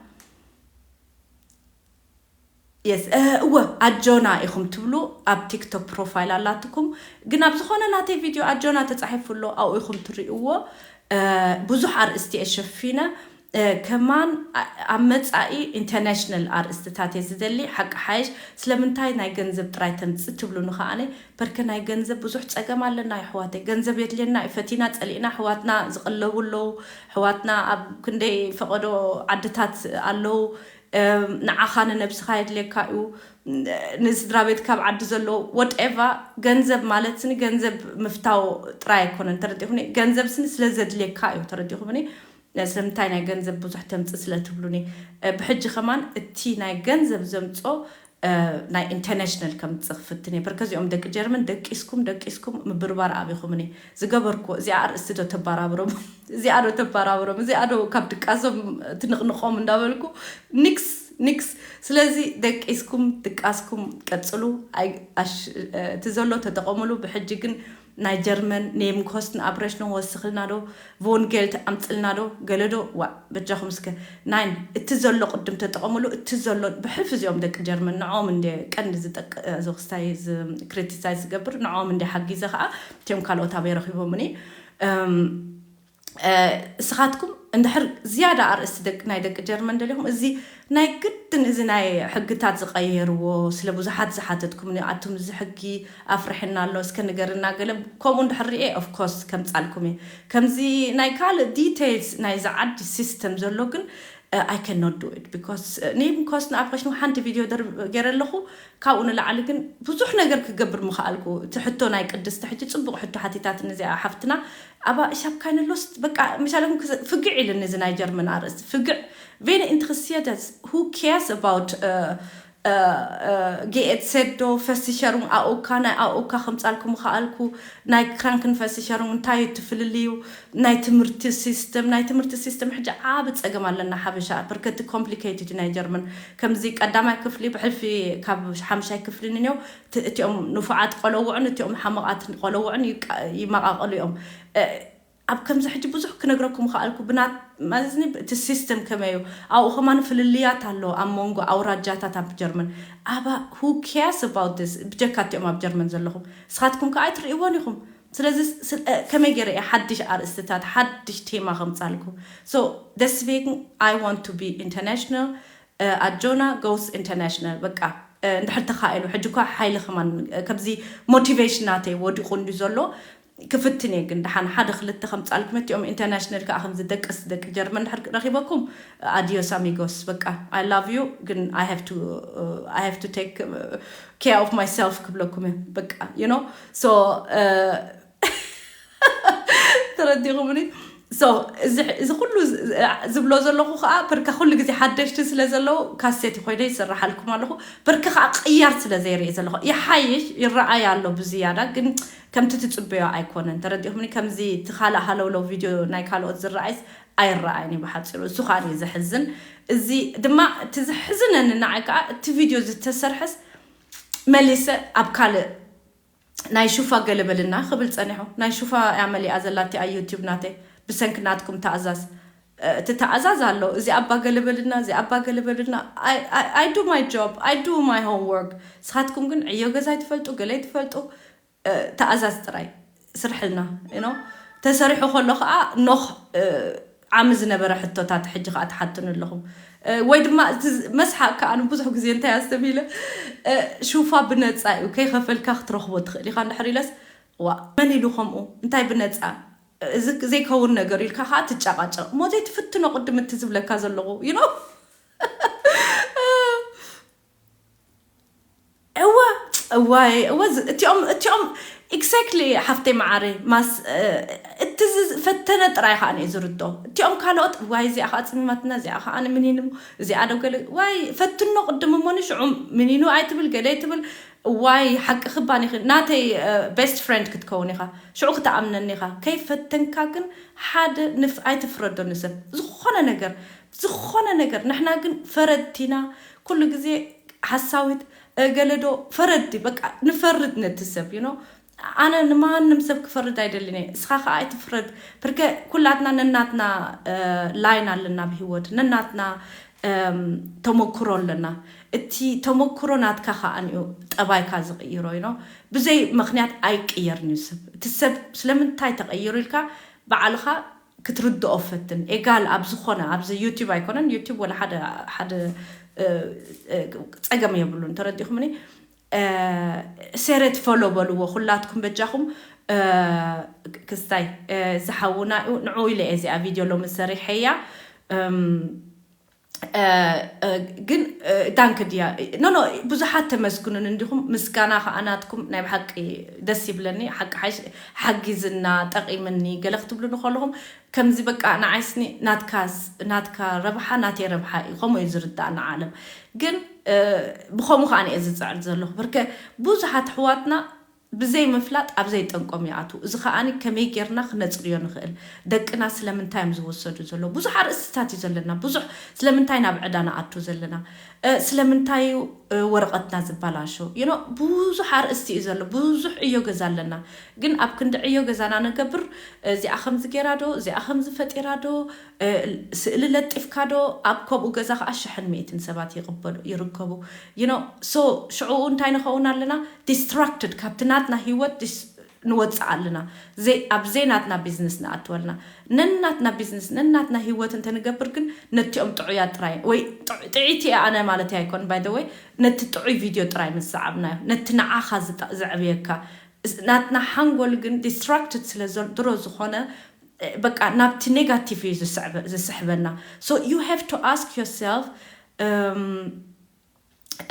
የስ፣ እ፣ እወ፣ ኣጆና ኢኹም ትብሉ፣ ኣብ ቲክቶክ ፕሮፋይል ኣላትኩም። ግን ኣብ ዝኾነ ናተይ ቪድዮ ኣጆና ተጻሒፉ ኣሎ፣ ኣብኡ ኢኹም ትርእይዎ። እ፣ ብዙሕ ኣርእስቲ እየ ሸፊነ። እ፣ ከማን ኣ-፣ ኣብ መጻኢ ኢንተርናሽናል ኣርእስትታት እየ ዝደሊ። ሓቂ ሓይሽ፣ ስለምንታይ ናይ ገንዘብ ጥራይ ተምጽእ ትብሉኒ ከኣነ፣ በርከ ናይ ገንዘብ ብዙሕ ጸገም ኣለና የሕዋተይ። ገንዘብ የድልየና እዩ፣ ፈቲና ጸሊእና፣ ኣሕዋትና ዝቕለቡ ኣለዉ፣ ኣሕዋትና ኣብ ክንደይ ፈቐዶ ዓድታት ኣለዉ። እም፣ ንዓኻ ንነብስኻ የድልየካ እዩ፣ ን-፣ ንስድራ ቤት ካብ ዓዲ ዘሎ፣ whatever፣ ገንዘብ ማለት ስኒ ገንዘብ ምፍታው ጥራይ ኣይኮነን፣ ተረዲኹኒ? ገንዘብ ስኒ ስለ ዘድልየካ እዩ፣ ተረዲኹምኒ? ስለምንታይ ናይ ገንዘብ ብዙሕ ተምጽእ ስለ ትብሉኒ። እ፣ ብሕጂ ከማን እቲ ናይ ገንዘብ ዘምጾ፣ እ፣ ናይ ኢንተርናሽናል ከምጽእ ክፍትን እየ። በርከ እዚኦም ደቂ ጀርመን ደቂስኩም፣ ደቂስኩም ምብርባር ኣቢኹምኒ። ዝገበርኩዎ፣ እዚኣ ኣርእስቲ ዶ ተበራብሮም? እዚኣ ዶ ተበራብሮም? እዚኣ ዶ ካብ ድቃሶም ትንቕንቖም እንዳበልኩ፣ ኒክስ፣ ኒክስ። ስለዚ ደቂስኩም፣ ድቃስኩም ቀጽሉ። ኣይ-፣ ኣሽ-፣ እ፣ እቲ ዘሎ ተጠቐሙሉ። ብሕጂ ግን ናይ ጀርመን ኔም ኮስትን ኣፕሬሽን ወስኽልና ዶ? ቮን ጌልት ኣምጽልና ዶ? ገለ ዶ? ዋ፣ በጃኹም እስከ። ናይን፣ እቲ ዘሎ ቅድም ተጠቐሙሉ። እቲ ዘሎ ብሕልፊ እዚኦም ደቂ ጀርመን፣ ንዕኦም እንደ ቀንዲ ዝጠቅ-፣ እ፣ ዝኽስታይ ዝ-፣ ክሪቲሳይዝ ዝገብር፣ ንዕኦም እንደ ሓጊዘ ኸኣ፣ እቲኦም ካልኦት ኣበይ ረኺቦምኒ? እም፣ እ፣ እስኻትኩም እንድሕር ዝያዳ ኣርእስቲ ደቂ፣ ናይ ደቂ ጀርመን ደሊኹም፣ እዚ ናይ ግድን እዚ ናይ ሕግታት ዝቐየርዎ፣ ስለ ብዙሓት ዝሓተትኩምኒ፣ ኣቱም እዚ ሕጊ ኣፍርሕና ኣሎ፣ እስከ ንገርና ገለ፣ ከምኡ እንድሕር ሪኤ፣ ኦፍ ኮርስ፣ ከምጻልኩም እየ። ከምዚ ናይ ካልእ ዲቴይልስ ናይዚ ዓዲ ሲስተም ዘሎ ግን፣ እ፣ I cannot do it because፣ እ፣ ኔም ኮስትን ኣፕሬሽን ሓንቲ ቪድዮ ደር-፣ ገይረ ኣለኹ። ካብኡ ንላዕሊ ግን ብዙሕ ነገር ክገብር ምኽኣልኩ። እቲ ሕቶ ናይ ቅድስቲ ሕጂ ጽቡቕ ሕቶ ሓቲታትኒ እዚኣ ሓፍትና። ኣባ ሻብ ካይነ ሎስት፣ በቃ፣ ምሻለኩም ክዘ-፣ ፍግዕ ኢልኒ እዚ ናይ ጀርመን ኣርእስቲ። ፍግዕ፣ ቬኒ ኢንትረሲየደስ፣ who cares about፣ እ፣ እ፣ እ፣ ጌኤት ሴዶ፣ ፈሲሸሩን ኣኡካ፣ ናይ ኣኡካ ከምጻልኩም ምኽኣልኩ፣ ናይ ክራንክን ፈሲሸሩን እንታይ እዩ እቲ ፍልልዩ? ናይ ትምህርቲ ሲስተም፣ ናይ ትምህርቲ ሲስተም ሕጂ ዓቢ ጸገም ኣለና ሓበሻ። ብርከቲ ኮምፕሊኬትድ ናይ ጀርመን። ከምዚ ቀዳማይ ክፍሊ ብሕልፊ ካብ ሓምሻይ ክፍሊ ንኔው፣ እቲ-፣ እቲኦም ንፉዓት ቆለውዕን እቲኦም ሓመቓት ቆለውዕን ይቃ-፣ ይመቓቐሉ እዮም። እ፣ ኣብ ከምዚ ሕጂ ብዙሕ ክነግረኩም ምኽኣልኩ ብናት-፣ ማለት ኒ-፣ እቲ ሲስተም ከመይ እዩ? ኣብኡ ከማን ፍልልያት ኣሎ ኣብ መንጎ ኣውራጃታት ኣብ ጀርመን። ኣባ who cares about this? ብጀካ እቲኦም ኣብ ጀርመን ዘለኹም። ንስኻትኩም ከኣ ኣይትርእይዎን ኢኹም። ስለዚ ስ- እ፣ ከመይ ገይረ እየ ሓድሽ ኣርእስትታት ሓድሽ ቴማ ከምፃልኩ? So deswegen I want to be international. ኣጆና ጎስ ኢንተርናሽናል በቃ። እ፣ እንድሕር ተኻኢሉ ሕጂ እኳ ሓይሊ ከማን፣ እ፣ ከምዚ ሞቲቬሽን ናተይ ወዲቑ እንዲ ዘሎ ክፍትን እየ። ግን ደሓን ሓደ ክልተ ከምፃልኩም እቲኦም ኢንተርናሽናል ከዓ ከምዚ ደቅስ ደቂ ጀርመን እንድሕር ረኪበኩም፣ ኣዲዮስ ኣሚጎስ በቃ። I love you ግን I have to take care of myself ክብለኩም እየ በቃ። You know so ተረዲኹምኒ? So እዚ ኩሉ ዝብሎ ዘለኹ ከዓ ብርካ ኩሉ ግዜ ሓደሽቲ ስለ ዘለዉ ካሴት ኮይነ ይስርሓልኩም ኣለኹ። ብርካ ከዓ ቅያር ስለ ዘይርኢ ዘለኹ ይሓይሽ ይረኣይ ኣሎ ብዝያዳ፣ ግን ከምቲ ትፅበዮ ኣይኮነን። ተረዲኹምኒ? ከምዚ እቲ ካልእ ሃለውለው ቪድዮ ናይ ካልኦት ዝረኣይስ ኣይረኣይን እዩ ብሓፂሩ። እሱ ከዓ እዩ ዘሕዝን። እዚ ድማ እቲ ዘሕዝነኒ ንዓይ ከዓ እቲ ቪድዮ ዝተሰርሐስ መሊሰ ኣብ ካልእ ናይ ሹፋ ገለበልና ክብል ፀኒሑ። ናይ ሹፋ እያ መሊኣ ዘላ እቲኣ ዩቲዩብ ናተይ ብሰንኪ ናትኩም ተኣዛዝ። እ፣ እቲ ተኣዛዝ ኣሎ። እዚ ኣባ ገለበልና፣ እዚ ኣባ ገለበልና። I, I, I do my job, I do my homework። ንስኻትኩም ግን ዕዮ ገዛ ኣይትፈልጡ፣ ገለ ኣይትፈልጡ። እ፣ ተኣዛዝ ጥራይ ስርሕልና። You know? ተሰሪሑ ከሎ ከዓ ኖኽ፣ እ፣ ዓሚ ዝነበረ ሕቶታት ሕጂ ከዓ ትሓትኑ ኣለኹም። እ፣ ወይ ድማ እቲ ዝ- መስሓቅ ከዓ ብዙሕ ግዜ እንታይ ኣስተብሂለ፣ እ፣ ሹፋ ብነፃ እዩ፣ ከይኸፈልካ ክትረኽቦ ትኽእል ኢኻ እንድሕር ኢለስ፣ ዋ፣ መን ኢሉ ከምኡ? እንታይ ብነፃ? እዚ ዘይከውን ነገር ኢልካ ከዓ ትጨቃጨቅ እሞ ዘይትፍትኖ ቅድም እቲ ዝብለካ ዘለኹ you know? እወ እዋይ እወ ዝ- እቲኦም እቲኦም exactly ሓፍተይ መዓረይ ማስ እ፣ እቲ ዝፈተነ ጥራይ ከዓ እዩ ዝርዶ። እቲኦም ካልኦት ዋይ እዚኣ ከዓ ፅሚማትና፣ እዚኣ ከዓ ምኒኑ፣ እዚኣ ደው ገለ ዋይ ፈትኖ ቅድም እሞኒ ሽዑ ምኒኑ ኣይትብል ገለ ኣይትብል። ዋይ ሓቂ ክባን ይኽእል ናተይ ቤስት ፍሬንድ ክትከውን ኢኻ፣ ሽዑ ክትኣምነኒ ኢኻ። ከይፈተንካ ግን ሓደ ንፍ ኣይትፍረዶ ንሰብ። ዝኾነ ነገር ዝኾነ ነገር ንሕና ግን ፈረድቲና ኩሉ ግዜ ሓሳዊት፣ እ፣ ገለዶ ፈረዲ በቃ ንፈርድ ነቲ ሰብ you know። ኣነ ንማንም ሰብ ክፈርድ ኣይደልን እየ፣ እስኻ ከዓ ኣይትፍረድ። ብርከ ኩላትና ነናትና እ፣ ላይን ኣለና ብህይወት ነናትና እም፣ ተመክሮ ኣለና። እቲ ተመክሮ ናትካ ከዓ እዩ ጠባይካ ዝቕይሮ you know። ብዘይ ምክንያት ኣይቅየርን እዩ ሰብ። እቲ ሰብ ስለምንታይ ተቐይሩ ኢልካ ባዕልኻ ክትርድኦ ፈትን። ኤጋል ኣብ ዝኾነ ኣብዚ ዩቲዩብ ኣይኮነን፣ ዩቲዩብ ወላ ሓደ ሓደ እ፣ እ፣ ፀገም የብሉን። ተረዲኹምኒ? እ፣ ሴሬት ፎሎ በልዎ ኩላትኩም በጃኹም። እ፣ ክስታይ እ፣ ዝሓውና እዩ ንዑ ኢለ እየ እዚኣ ቪድዮ ሎሚ ሰሪሐያ። እም፣ እ፣ እ፣ ግን እ፣ ዳንክ ድያ ኖ ኖ ብዙሓት ተመስግኑን እንዲኹም ምስጋና ከዓ ናትኩም ናይ ብሓቂ ደስ ይብለኒ። ሓቂ ሓሽ- ሓጊዝና ጠቒምኒ ገለ ክትብሉ ንከለኹም ከምዚ በቃ ንዓይስኒ ናትካስ ናትካ ረብሓ ናተይ ረብሓ እዩ ከምኡ እዩ ዝርዳእ ንዓለም። ግን እ፣ ብኸምኡ ከዓ እየ ዝፅዕር ዘለኹ ብርከ ብዙሓት ኣሕዋትና ብዘይ ምፍላጥ ኣብ ዘይጠንቆም ይኣትዉ። እዚ ከኣ ከመይ ጌርና ክነጽርዮ ንኽእል? ደቅና ስለምንታይ እዮም ዝወሰዱ ዘለዉ? ብዙሕ ኣርእስትታት እዩ ዘለና። ብዙሕ ስለምንታይ ናብ ዕዳ ንኣቱ ዘለና? እ፣ ስለምንታይ እዩ፣ እ፣ ወረቐትና ዝበላሾ? You know፣ ብዙሕ ኣርእስቲ እዩ ዘሎ። ብዙሕ ዕዮ ገዛ ኣለና። ግን ኣብ ክንዲ ዕዮ ገዛና ንገብር፣ እዚኣ ከምዚ ጌራ ዶ? እዚኣ ከምዚ ፈጢራ ዶ? እ፣ ስእሊ ለጢፍካ ዶ? ኣብ ከምኡ ገዛ ከኣ ሽሕን ሚእትን ሰባት ይቕበሉ፣ ይርከቡ። You know፣ so ሽዑ እንታይ ንኸውን ኣለና? ዲስትራክትድ ካብቲ ናትና ህይወት ዲስ- ንወፅእ ኣለና። ዘይ- ኣብ ዘይናትና ቢዝነስ ንኣትወልና። ነናትና ቢዝነስ፣ ነናትና ህይወት እንተንገብር ግን ነቲኦም ጥዑያት ጥራይ፣ ወይ ጥዑ- ጥዕይቲ እየ ኣነ ማለት ኣይኮን፣ by the way፣ ነቲ ጥዑይ ቪድዮ ጥራይ ምስ ሰዓብናዮ፣ ነቲ ንዓኻ ዝጠ- ዘዕብየካ። እስ- ናትና ሓንጎል ግን ዲስትራክትድ ስለ ዘ- ድሮ ዝኾነ፣ እ፣ በቃ ናብቲ ኔጋቲቭ እዩ ዝስዕበ- ዝስሕበና። So you have to ask yourself፣ እም፣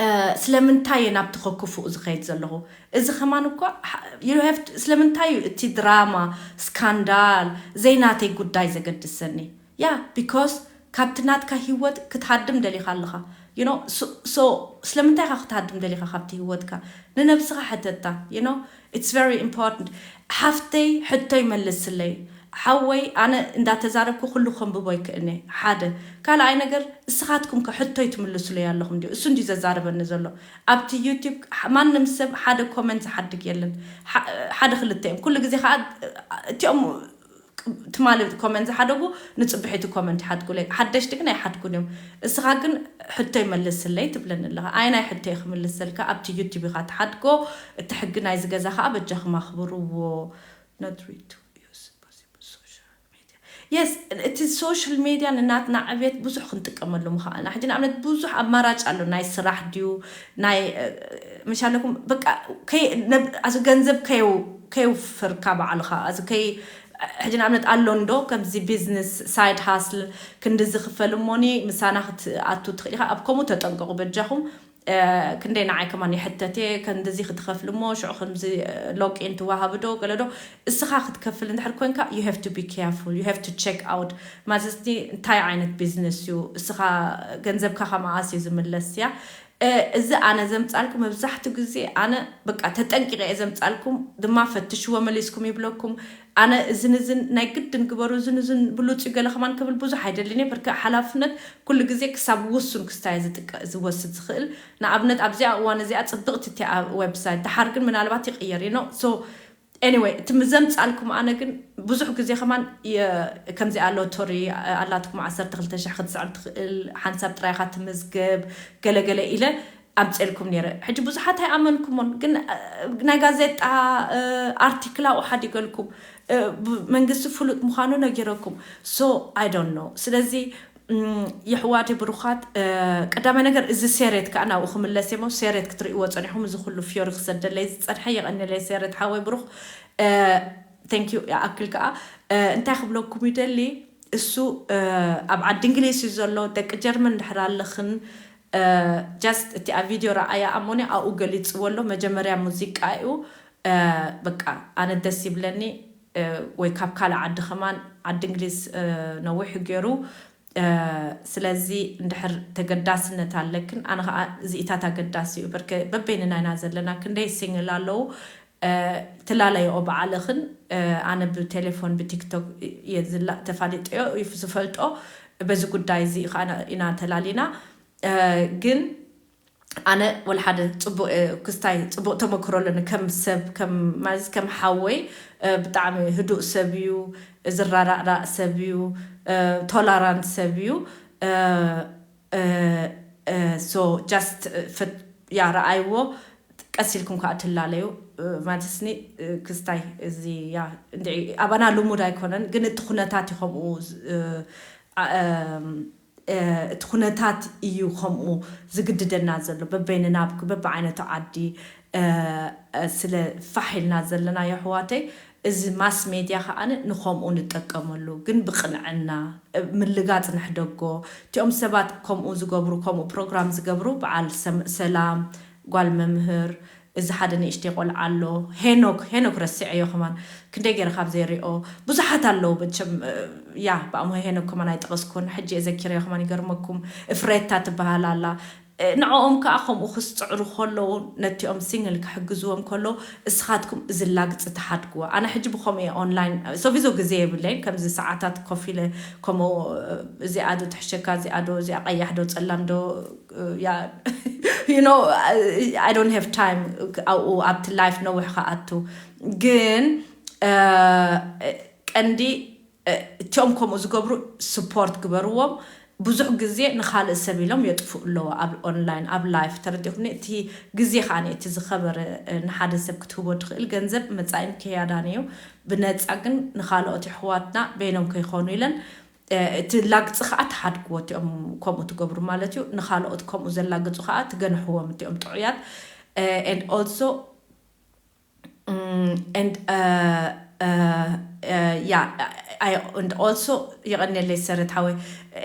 እ፣ ስለምንታይ እየ ናብቲ ከክፉእ ዝኸይድ ዘለኹ? እዚ ከማን እኳ ሓ- you have to- ስለምንታይ እዩ እቲ ድራማ፣ ስካንዳል፣ ዘይናተይ ጉዳይ ዘገድሰኒ? ያ ቢኮዝ ካብቲ ናትካ ህይወት ክትሃድም ደሊኻ ኣለኻ። You know so ስለምንታይ ኢኻ ክትሃድም ደሊኻ ካብቲ ህይወትካ? ንነብስኻ ሕተታ። You know it's very important። ሓፍተይ ሕቶይ መልስለይ። ሓወይ ኣነ እንዳተዛረብኩ ኩሉ ከንብቦ ይክእልኒ። ሓደ ካልኣይ ነገር እስኻትኩም ከ ሕቶይ ትምልስለይ ኣለኹም ድዩ? እሱ እንዲ ዘዛርበኒ ዘሎ ኣብቲ ዩቲብ። ማንም ሰብ ሓደ ኮመንት ዝሓድግ የለን። ሓደ ክልተ እዮም ኩሉ ግዜ ከዓ እቲኦም ትማሊ ኮመንት ዝሓደጉ ንፅብሒቲ ኮመንት ይሓድጉለይ። ሓደሽቲ ግን ኣይሓድጉን እዮም። እስኻ ግን ሕቶይ መልስለይ ትብለኒ ኣለኻ። ኣይ ናይ ሕቶይ ክምልሰልካ ኣብቲ ዩቲብ ኢኻ ትሓድጎ። እቲ ሕጊ ናይ ዝገዛ ከዓ በጃኹም ኣኽብርዎ። Not read to use possible social media. Yes, እቲ social media ንናትና ዕቤት ብዙሕ ክንጥቀመሉ ምኽኣልና። ሕጂ ንኣብነት ብዙሕ ኣማራጭ ኣሎ፣ ናይ ስራሕ ድዩ፣ ናይ ምሻለኩም በቃ፣ ገንዘብ ከየውፍርካ ባዕልኻ። ሕጂ ንኣብነት ኣሎ እንዶ ከምዚ ቢዝነስ፣ ሳይድ ሃስል፣ ክንዲ ዝኽፈል እሞኒ ምሳና ክትኣቱ ትኽእል ኢኻ። ኣብ ከምኡ ተጠንቀቑ በጃኹም። ክንደይ ንዓይ ከማን ይሕተት እየ፣ ከምዚ ክትኸፍል እሞ ሽዑ ከምዚ ሎቂን ትዋሃብ ዶ ገለ ዶ። እስኻ ክትከፍል እንድሕር ኮንካ you have to be careful, you have to check out ማለት እንታይ ዓይነት ቢዝነስ እዩ፣ እስኻ ገንዘብካ ከማኣስ እዩ ዝምለስ እያ። እዚ ኣነ ዘምጻልኩም መብዛሕትኡ ግዜ ኣነ በቃ ተጠንቂቐ እየ ዘምጻልኩም፣ ድማ ፈትሽዎ መሊስኩም ይብለኩም። ኣነ እዝን እዝን ናይ ግድን ግበሩ፣ እዝን እዝን ብሉጽ እዩ ገለ ከማን ክብል ብዙሕ ኣይደልን እየ። በርከ ሓላፍነት ኩሉ ግዜ ክሳብ ውሱን ክስታይ ዝወስድ ዝኽእል። ንኣብነት ኣብዚኣ እዋን እዚኣ ጽብቕቲ እቲኣ ዌብሳይት፣ ድሓር ግን ምናልባት ይቕየር you know። So anyway፣ እቲ ምዘምጻልኩም ኣነ ግን ብዙሕ ግዜ ከማን ከምዚኣ ሎቶሪ ኣላትኩም ዓሰርተ ክልተ ሽሕ ክትስዕር ትኽእል፣ ሓንሳብ ጥራይኻ ትምዝገብ ገለገለ ኢለ ኣምፅኤልኩም ነይረ። ሕጂ ብዙሓት ኣይኣመንኩሞን፣ ግን ናይ ጋዜጣ ኣርቲክል ኣብኡ ሓዲገልኩም፣ መንግስቲ ፍሉጥ ምዃኑ ነጊረኩም። So I don't know። ስለዚ የሕዋተይ ብሩኻት፣ ቀዳማይ ነገር እዚ ሴሬት ከዓ ናብኡ ክምለስ እየ። ሞ ሴሬት ክትርእይዎ ፀኒኹም፣ እዚ ኩሉ ፍዮሪ ክሰደለይ ዝፀንሐ። የቐንየለይ ሴሬት ሓወይ ብሩኽ። Thank you። ይኣክል ከዓ እንታይ ክብለኩም ይደሊ፣ እሱ ኣብ ዓዲ እንግሊዝ እዩ ዘሎ። ደቂ ጀርመን እንድሕር ኣለኽን just እቲ ኣብ ቪድዮ ረኣያ ኣሞኒ ኣብኡ ገሊፅዎ ኣሎ። መጀመርያ ሙዚቃ እዩ። በቃ ኣነ ደስ ይብለኒ። ወይ ካብ ካልእ ዓዲ ከማን፣ ዓዲ እንግሊዝ ነዊሕ ገይሩ። ስለዚ እንድሕር ተገዳስነት ኣለክን፣ ኣነ ከዓ እዚኢታት ኣገዳሲ እዩ። በርከ በበይንና ኢና ዘለና፣ ክንደይ ሲንግል ኣለዉ። ትላለዮ ባዕልኽን። ኣነ ብቴሌፎን ብቲክቶክ እየ ዝላ-፣ ተፋሊጠዮ፣ ይፍ-፣ ዝፈልጦ። በዚ ጉዳይ እዚ ከዓ ኢና ተላሊና። ግን ኣነ ወላ ሓደ ጽቡቕ፣ እ፣ ክስታይ ጽቡቕ ተመክሮ ኣለኒ። ከም ሰብ፣ ከም፣ ማለት ከም ሓወይ፣ እ፣ ብጣዕሚ ህዱእ ሰብ እዩ፣ ዝራራእራእ ሰብ እዩ፣ እ፣ ቶላራንት ሰብ እዩ። እ፣ እ፣ እ፣ so just፣ እ፣ ፈት-፣ ያ ረኣይዎ፣ ቀስ ኢልኩም ከዓ ትላለዩ። እ፣ ማለትስኒ፣ እ፣ ክስታይ እዚ ያ እንድዒ ኣባና ልሙድ ኣይኮነን፣ ግን እቲ ኩነታት እዩ ከምኡ ዝ-፣ እ፣ ኣ-፣ እም፣ እ፣ እቲ ኩነታት እዩ ከምኡ ዝግድደና ዘሎ። በበይንና ብ-፣ በብዓይነቱ ዓዲ፣ እ፣ እ፣ ስለ ፋሕ ኢልና ዘለና የሕዋተይ፣ እዚ ማስ ሜድያ ከዓኒ ንኸምኡ ንጠቀመሉ፣ ግን ብቕንዕና፣ እ፣ ምልጋጽ ንሕደጎ። እቲኦም ሰባት ከምኡ ዝገብሩ፣ ከምኡ ፕሮግራም ዝገብሩ፣ በዓል ሰም-፣ ሰላም፣ ጓል መምህር፣ እዚ ሓደ ንእሽተይ ቆልዓ ኣሎ፣ ሄኖክ፣ ሄኖክ ረሲዐዮ ከማን። ክንደይ ገይረ ካብ ዘይሪኦ። ብዙሓት ኣለዉ፣ መቸም፣ እ፣ ያ፣ ብኣምሆ ሄኖክ ከማን ኣይጠቐስኩን። ሕጂ እየ ዘኪረዮ ከማን፣ ይገርመኩም። እፍሬታ ትበሃል ኣላ። እ፣ ንዕኦም ከኣ ከምኡ ክስጽዕሩ ከለዉ፣ ነቲኦም ሲንግል ክሕግዝዎም ከለዉ፣ እስኻትኩም እዚ ላግጺ ትሓድግዎ። ኣነ ሕጂ ብኸምኡ እየ ኦንላይን፣ ሶቪዞ ግዜ የብለይን፣ ከምዚ ሰዓታት ኮፍ ኢለ፣ ከምኡ፣ እ፣ እዚኣ ዶ ትሕሸካ፣ እዚኣ ዶ፣ እዚኣ ቀያሕ ዶ፣ ጸላም ዶ፣ ያ፣ you know, I don't have time ኣብኡ ኣብቲ ላይፍ ነዊሕ ክኣቱ። ግን፣ እ፣ ቀንዲ፣ እ፣ እቲኦም ከምኡ ዝገብሩ ስፖርት ግበርዎም። ብዙሕ ግዜ ንኻልእ ሰብ ኢሎም የጥፍኡ ኣለዉ ኣብ ኦንላይን፣ ኣብ ላይፍ፣ ተረዲኹኒ? እቲ ግዜ ከኣ እቲ ዝኸበረ፣ እ፣ ንሓደ ሰብ ክትህቦ ትኽእል ገንዘብ መጻኢን ክያዳን እዩ። ብነጻ ግን ንኻልኦት የሕዋትና በይኖም ከይኾኑ ኢለን፣ እ፣ እቲ ላግጺ ከኣ ትሓድግዎ፣ እቲኦም ከምኡ ትገብሩ ማለት እዩ። ንኻልኦት ከምኡ ዘላግጹ ከኣ ትገንሕዎም፣ እቲኦም ጥዑያት። እ፣ and also፣ ም፣ and፣ እ፣ እ፣ እ፣ ያ፣ I-፣ and also፣ የቐንየለይ ሰረት ሓወይ።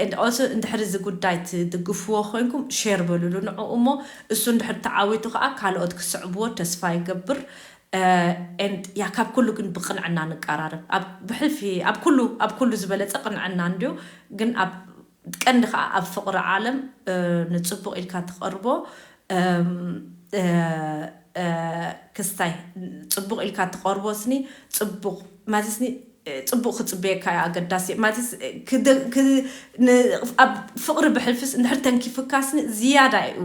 And also፣ እንድሕር እዚ ጉዳይ ትድግፍዎ ኮይንኩም፣ ሼር በሉሉ ንዕኡ እሞ፣ እሱ እንድሕር ተዓዊቱ ከኣ ካልኦት ክስዕብዎ ተስፋ ይገብር። እ፣ and ያ፣ ካብ ኩሉ ግን ብቕንዕና ንቀራረብ። ኣብ ብሕልፊ፣ ኣብ ኩሉ፣ ኣብ ኩሉ ዝበለጸ ቅንዕና እንድዩ። ግን ኣብ ቀንዲ ከኣ ኣብ ፍቕሪ ዓለም፣ እ፣ ንጽቡቕ ኢልካ ትቐርቦ፣ እም፣ እ፣ እ፣ ክስታይ ጽቡቕ ኢልካ ትቐርቦ ስኒ ጽቡቕ ማለት ስኒ፣ እ፣ ጽቡቕ ክጽበየካ እዩ ኣገዳሲ። ማለት ስ-፣ ክደ-፣ ክ-፣ ን-፣ ኣብ ፍቕሪ ብሕልፍስ እንድሕር ተንኪፍካ ስኒ ዝያዳ እዩ፣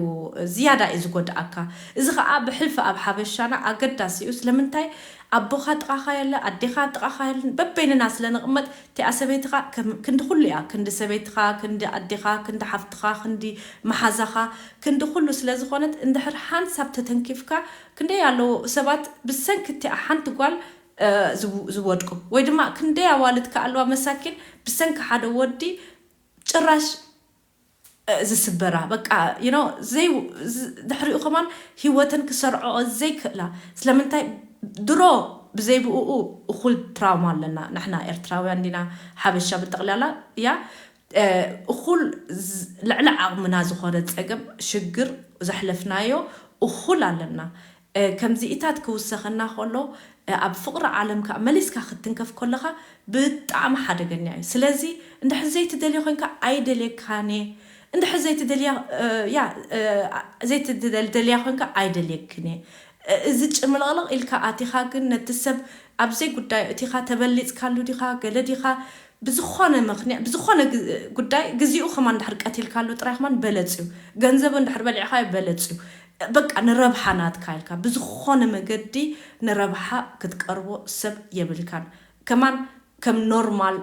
ዝያዳ እዩ ዝጎድኣካ። እዚ ከኣ ብሕልፊ ኣብ ሓበሻና ኣገዳሲ እዩ። ስለምንታይ ኣቦኻ ጥቓኻ የለ፣ ኣዴኻ ጥቓኻ የለን፣ በበይንና ስለ ንቕመጥ፣ እቲኣ ሰበይትኻ ከም፣ ክንዲ ኩሉ እያ፣ ክንዲ ሰበይትኻ፣ ክንዲ ኣዴኻ፣ ክንዲ ሓፍትኻ፣ ክንዲ መሓዛኻ፣ ክንዲ ኩሉ ስለ ዝኾነት፣ እንድሕር ሓንሳብ ተተንኪፍካ፣ ክንደይ ኣለዉ ሰባት ብሰንኪ እቲኣ ሓንቲ ጓል ዝወድቁ ወይ ድማ ክንደይ ኣዋልድ ከኣለዋ መሳኪን ብሰንኪ ሓደ ወዲ ጭራሽ ዝስበራ በቃ you know ድሕሪኡ ከማን ህይወተን ክሰርዖ ዘይክእላ። ስለምንታይ ድሮ ብዘይ ብኡ እኹል ትራውማ ኣለና ንሕና ኤርትራውያን ዲና ሓበሻ ብጠቕላላ እያ እኹል ልዕሊ ዓቕምና ዝኾነ ፀገም ሽግር ዘሕለፍናዮ እኹል ኣለና። ከምዚኢታት ክውሰኸና ከሎ ኣብ ፍቕሪ ዓለም ከዓ መሊስካ ክትትንከፍ ከለኻ ብጣዕሚ ሓደገኛ እዩ። ስለዚ እንድሕር ዘይትደልዮ ኮይንካ ኣይደልየካን እየ እንድሕር ዘይትደልያ ያ ዘይትደልያ ኮይንካ ኣይደልየክን እየ። እዚ ጭምልቕልቕ ኢልካ ኣቲኻ ግን ነቲ ሰብ ኣብዘይ ጉዳዩ እቲኻ ተበሊፅካሉ ዲኻ ገለ ዲኻ ብዝኾነ ምክንያት ብዝኾነ ጉዳይ ግዚኡ ከማን እንድሕር ቀቲልካሉ ጥራይ ከማን በለፅ እዩ። ገንዘቡ እንድሕር በሊዕኻዮ በለፅ እዩ። በቃ ንረብሓ ናትካ ኢልካ ብዝኾነ መገዲ ንረብሓ ክትቀርቦ ሰብ የብልካን። ከማን ከም ኖርማል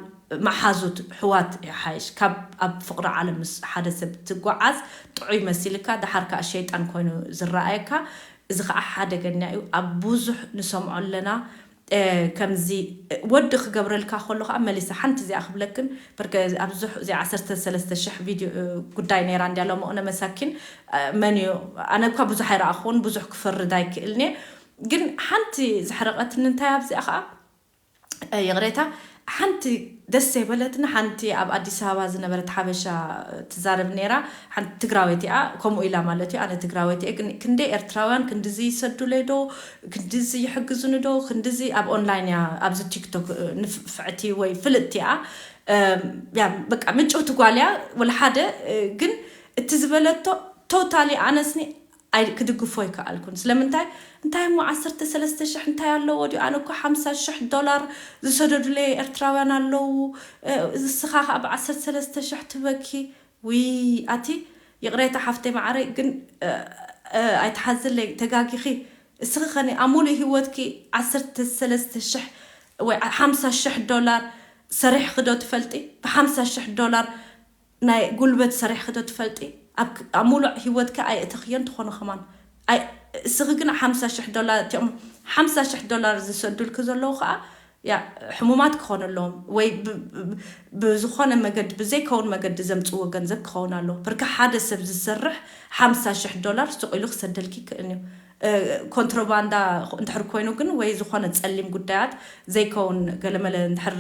መሓዙት ሕዋት ይሓይሽ ካብ ኣብ ፍቕሪ ዓለም ምስ ሓደ ሰብ ትጓዓዝ ጥዑይ መሲልካ ደሓር ከዓ ሸይጣን ኮይኑ ዝረኣየካ። እዚ ከዓ ሓደገኛ እዩ። ኣብ ብዙሕ ንሰምዖ ኣለና። ከምዚ ወዲ ክገብረልካ ከሎ ከዓ መሊሰ ሓንቲ እዚኣ ክብለክን በርከ ኣብዚ እዚ ዓሰርተ ሰለስተ ሽሕ ቪድዮ ጉዳይ ነይራ እንዲያ ሎምቕነ መሳኪን መን እዩ ኣነ እኳ ብዙሕ ኣይረኣኹን ብዙሕ ክፈርድ ኣይክእልኒ ግን ሓንቲ ዘሕረቐትኒ እንታይ ኣብዚኣ ከዓ ይቕሬታ ሓንቲ ደስ ዘይበለትና ሓንቲ ኣብ ኣዲስ ኣበባ ዝነበረት ሓበሻ ትዛረብ ነይራ ሓንቲ ትግራወይቲ እያ ከምኡ ኢላ ማለት እዩ ኣነ ትግራወይቲ እየ ግን ክንደይ ኤርትራውያን ክንድዚ ይሰዱለይ ዶ ክንድዚ ይሕግዙኒ ዶ ክንድዚ ኣብ ኦንላይን እያ ኣብዚ ቲክቶክ ንፍዕቲ ወይ ፍልጥቲ እያ ያ በቃ ምጭውቲ ጓል እያ ወላ ሓደ ግን እቲ ዝበለቶ ቶታሊ ኣነስኒ ኣይ ክድግፎ ኣይከኣልኩን ስለምንታይ እንታይ እሞ ዓሰርተ ሰለስተ ሽሕ እንታይ ኣለዎ ድዩ ኣነ እኮ ሓምሳ ሽሕ ዶላር ዝሰደዱለይ ኤርትራውያን ኣለዉ እስኻ ከዓ ብዓሰርተ ሰለስተ ሽሕ ትበኪ ውይ ኣቲ ይቕሬታ ሓፍተይ ማዓረይ ግን ኣይትሓዝለይ ተጋጊኺ እስኺ ኸኒ ኣብ ሙሉእ ህይወትኪ ዓሰርተ ሰለስተ ሽሕ ወይ ሓምሳ ሽሕ ዶላር ሰሪሕኺ ዶ ትፈልጢ ብሓምሳ ሽሕ ዶላር ናይ ጉልበት ሰሪሕኺ ዶ ትፈልጢ ኣብ ሙሉእ ህይወትኪ ኣየእተኽዮን ትኾኑ ከማን እስኺ ግን ሓምሳ ሽሕ ዶላር እቲኦም ሓምሳ ሽሕ ዶላር ዝሰዱልኪ ዘለዉ ከዓ ያ ሕሙማት ክኾኑ ኣለዎም ወይ ብዝኾነ መገዲ ብዘይከውን መገዲ ዘምፅዎ ገንዘብ ክኸውን ኣለዎ ብርካ ሓደ ሰብ ዝሰርሕ ሓምሳ ሽሕ ዶላር ስቕ ኢሉ ክሰደልኪ ይክእል እዩ ኮንትሮባንዳ እንድሕር ኮይኑ ግን ወይ ዝኾነ ፀሊም ጉዳያት ዘይከውን ገለመለ እንድሕር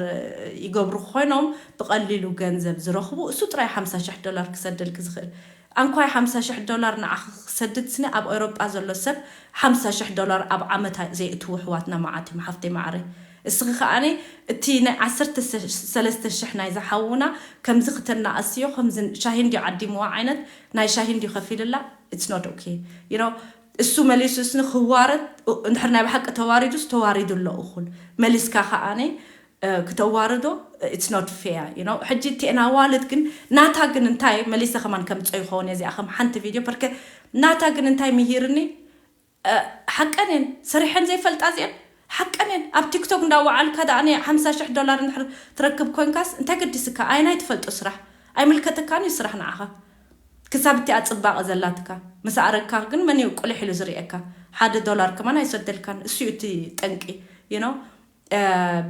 ይገብሩ ኮይኖም ብቐሊሉ ገንዘብ ዝረኽቡ እሱ ጥራይ ሓምሳ ሽሕ ዶላር ክሰደልኪ ዝኽእል ኣንኳይ ሓምሳ ሽሕ ዶላር ንዓኺ ክሰድድ ስኒ ኣብ ኤውሮጳ ዘሎ ሰብ ሓምሳ ሽሕ ዶላር ኣብ ዓመት ዘይእትዉ ኣሕዋትና መዓት እዮም ሓፍተይ ማዕረይ። እስኺ ከኣኒ እቲ ናይ ዓሰርተ ሰለስተ ሽሕ ናይዛ ሓውና ከምዚ ክተናእስዮ ከምዚ ሻሂ እንድዩ ዓዲምዋ ዓይነት ናይ ሻሂ እንድዩ ከፊልላ it's not okay you know እሱ መሊሱ እስኒ ክዋረድ እንድሕር ናይ ብሓቂ ተዋሪዱስ ተዋሪዱ ኣሎ እኹል መሊስካ ከኣኒ ክተዋርዶ it's not fair you know ሕጂ እቲአን ኣዋልድ ግን ናታ ግን እንታይ መሊሰ ከማን ከምፀ ይኸውን እዚኣ ከም ሓንቲ ቪድዮ በርከ ናታ ግን እንታይ ምሂርኒ ሓቀን እየን ሰሪሐን ዘይፈልጣ እዚአን ሓቀን እየን ኣብ ቲክቶክ እንዳወዓልካ ደኣ ሓምሳ ሽሕ ዶላር እንድሕር ትረክብ ኮንካስ እንታይ ገዲስካ ኣየናይ ትፈልጦ ስራሕ ኣይምልከተካን እዩ ስራሕ ንዓኻ ክሳብ እቲኣ ፅባቐ ዘላትካ ምስ ኣረግካ ግን መን እዩ ቁልሕ ኢሉ ዝርእየካ ሓደ ዶላር ከማን ኣይሰደልካን እሱ እዩ እቲ ጠንቂ you know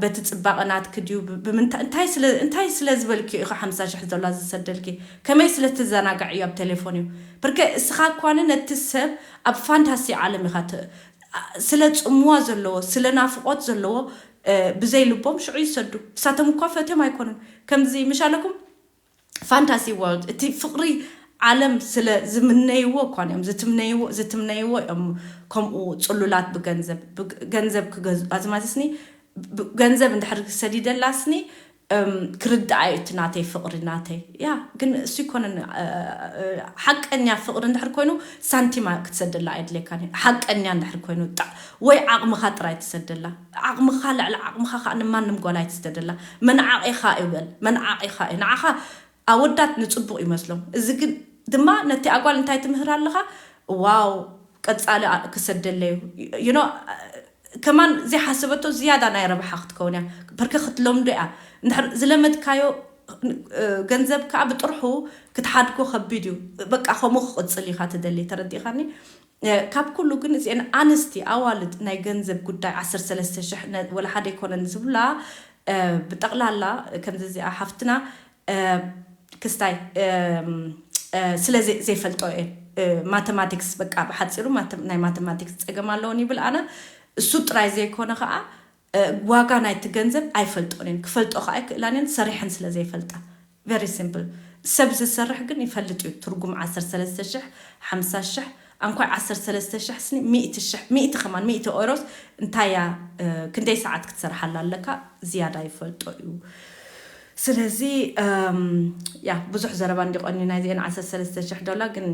በቲ ፅባቐ ናትኪ ድዩ ብምንታይ እንታይ ስለ ዝበልክዮ ኢኻ ሓምሳ ሽሕ ዶላር ዝሰደልኪ ከመይ ስለ ትዘናጋዕ እዩ ኣብ ቴሌፎን እዩ ብርከ እስኻ እኳኒ ነቲ ሰብ ኣብ ፋንታሲ ዓለም ኢኻ ስለ ፅምዋ ዘለዎ ስለ ናፍቆት ዘለዎ ብዘይ ልቦም ሽዑ ይሰዱ እሳቶም እኳ ፈትዮም ኣይኮኑን ከምዚ ምሻለኩም ፋንታሲ ወርልድ እቲ ፍቕሪ ዓለም ስለ ዝምነይዎ እኳ እዮም ዝትምነይዎ ዝትምነይዎ እዮም ከምኡ ፅሉላት ብገንዘብ ገንዘብ ክገዝ ኣዝማዝስኒ ገንዘብ እንድሕር ሰዲደላስኒ ክርዳኣ እዩ እቲ ናተይ ፍቕሪ ናተይ ያ ግን እሱ ይኮነን ሓቀኛ ፍቕሪ እንድሕር ኮይኑ ሳንቲማ ክትሰደላ ኣይድልየካን ሓቀኛ እንድሕር ኮይኑ ጣ ወይ ዓቕምኻ ጥራይ ትሰደላ ዓቕምኻ ልዕሊ ዓቕምኻ ከዓ ንማንም ጓል ኣይትስደደላ መንዓቒኻ ይበል መንዓቒኻ እዩ ንዓኻ ኣወዳት ንፅቡቕ ይመስሎም እዚ ግን ድማ ነቲ ኣጓል እንታይ ትምህር ኣለኻ ዋው ቀፃሊ ክሰደለዩ you know ከማን ዘይሓሰበቶ ዝያዳ ናይ ረብሓ ክትከውን እያ በርከ ክትለምዶ እያ እንድሕር ዝለመድካዮ ገንዘብ ከዓ ብጥርሑ ክትሓድጎ ከቢድ እዩ በቃ ከምኡ ክቕፅል ኢኻ ትደሊ ተረዲኻኒ ካብ ኩሉ ግን እዚአን ኣንስቲ ኣዋልድ ናይ ገንዘብ ጉዳይ ዓሰርተ ሰለስተ ሽሕ ወላ ሓደ ኣይኮነን ዝብላ ብጠቕላላ ከምዚ እዚኣ ሓፍትና ክስታይ ስለ ዘይፈልጦ እየን። ማተማቲክስ በቃ ብሓፂሩ ናይ ማተማቲክስ ፀገም ኣለውን ይብል ኣነ። እሱ ጥራይ ዘይኮነ ከዓ ዋጋ ናይቲ ገንዘብ ኣይፈልጦን እየን። ክፈልጦ ከዓ ኣይክእላን እየን ሰሪሐን ስለ ዘይፈልጣ። Very simple። ሰብ ዝሰርሕ ግን ይፈልጥ እዩ ትርጉም ዓሰርተ ሰለስተ ሽሕ፣ ሓምሳ ሽሕ፣ ኣንኳይ ዓሰርተ ሰለስተ ሽሕ ስኒ ሚእቲ ሽሕ፣ ሚእቲ ከማን ሚእቲ ኦሮስ እንታያ ክንደይ ሰዓት ክትሰርሓላ ኣለካ ዝያዳ ይፈልጦ እዩ። ስለዚ ያ ብዙሕ ዘረባ እንዲቆኒ ናይ ዚአን ዓሰርተ ሰለስተ ሽሕ ዶላ ግን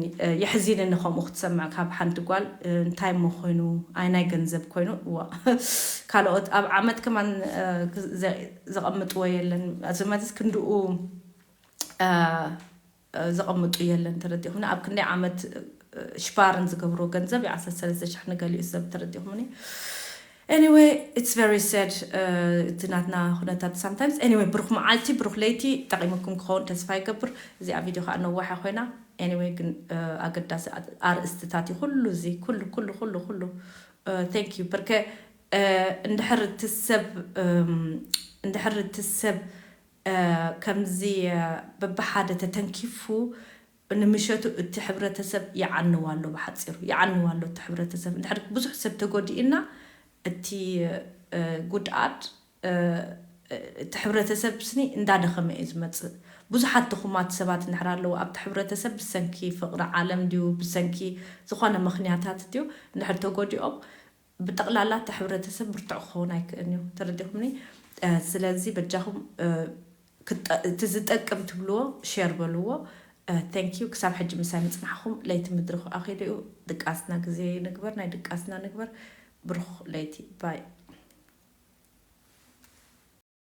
የሕዚንኒ ከምኡ ክትሰምዕ ካብ ሓንቲ ጓል እንታይ ሞ ኮይኑ ኣይ ናይ ገንዘብ ኮይኑ እዋ ካልኦት ኣብ ዓመት ከማን ዘቐምጥዎ የለን። ኣዝማትስ ክንድኡ ዘቐምጡ የለን። ተረዲኹምኒ ኣብ ክንደይ ዓመት ሽፓርን ዝገብሮ ገንዘብ የ ዓሰርተ ሰለስተ ሽሕ ንገሊኡ ሰብ ተረዲኹምኒ። Anyway, it's very sad እቲ ናትና ኩነታት sometimes። Anyway ብሩክ መዓልቲ ብሩክ ለይቲ ጠቂምኩም ክኸውን ተስፋ ይገብር። እዚኣ ቪድዮ ከዓ ነዋሓ ኮይና። Anyway ግን ኣገዳሲ ኣርእስትታት እዩ ኩሉ እዚ ኩሉ ኩሉ ኩሉ ኩሉ thank you በርከ እንድሕር እቲ ሰብ እንድሕር እቲ ሰብ ከምዚ በብሓደ ተተንኪፉ ንምሸቱ እቲ ሕብረተሰብ ይዓንዋ ኣሎ። ብሓፂሩ ይዓንዋ ኣሎ እቲ ሕብረተሰብ። እንድሕር ብዙሕ ሰብ ተጎዲእና እቲ ጉድኣት እቲ ሕብረተሰብ ስኒ እንዳደኸመ እዩ ዝመፅእ። ብዙሓት ድኹማት ሰባት እንድሕር ኣለዉ ኣብቲ ሕብረተሰብ ብሰንኪ ፍቕሪ ዓለም ድዩ ብሰንኪ ዝኾነ ምኽንያታት ድዩ እንድሕር ተጎዲኦም ብጠቕላላ እቲ ሕብረተሰብ ብርቱዕ ክኸውን ኣይክእልን እዩ። ተረዲኹምኒ? ስለዚ በጃኹም እቲ ዝጠቅም ትብልዎ ሼር በልዎ። Thank you ክሳብ ሕጂ ምሳይ ምፅናሕኹም። ለይቲ ምድሪ ክኣኺሉ እዩ። ድቃስና ግዜ ንግበር፣ ናይ ድቃስና ንግበር። ብሩኽ ለይቲ ባይ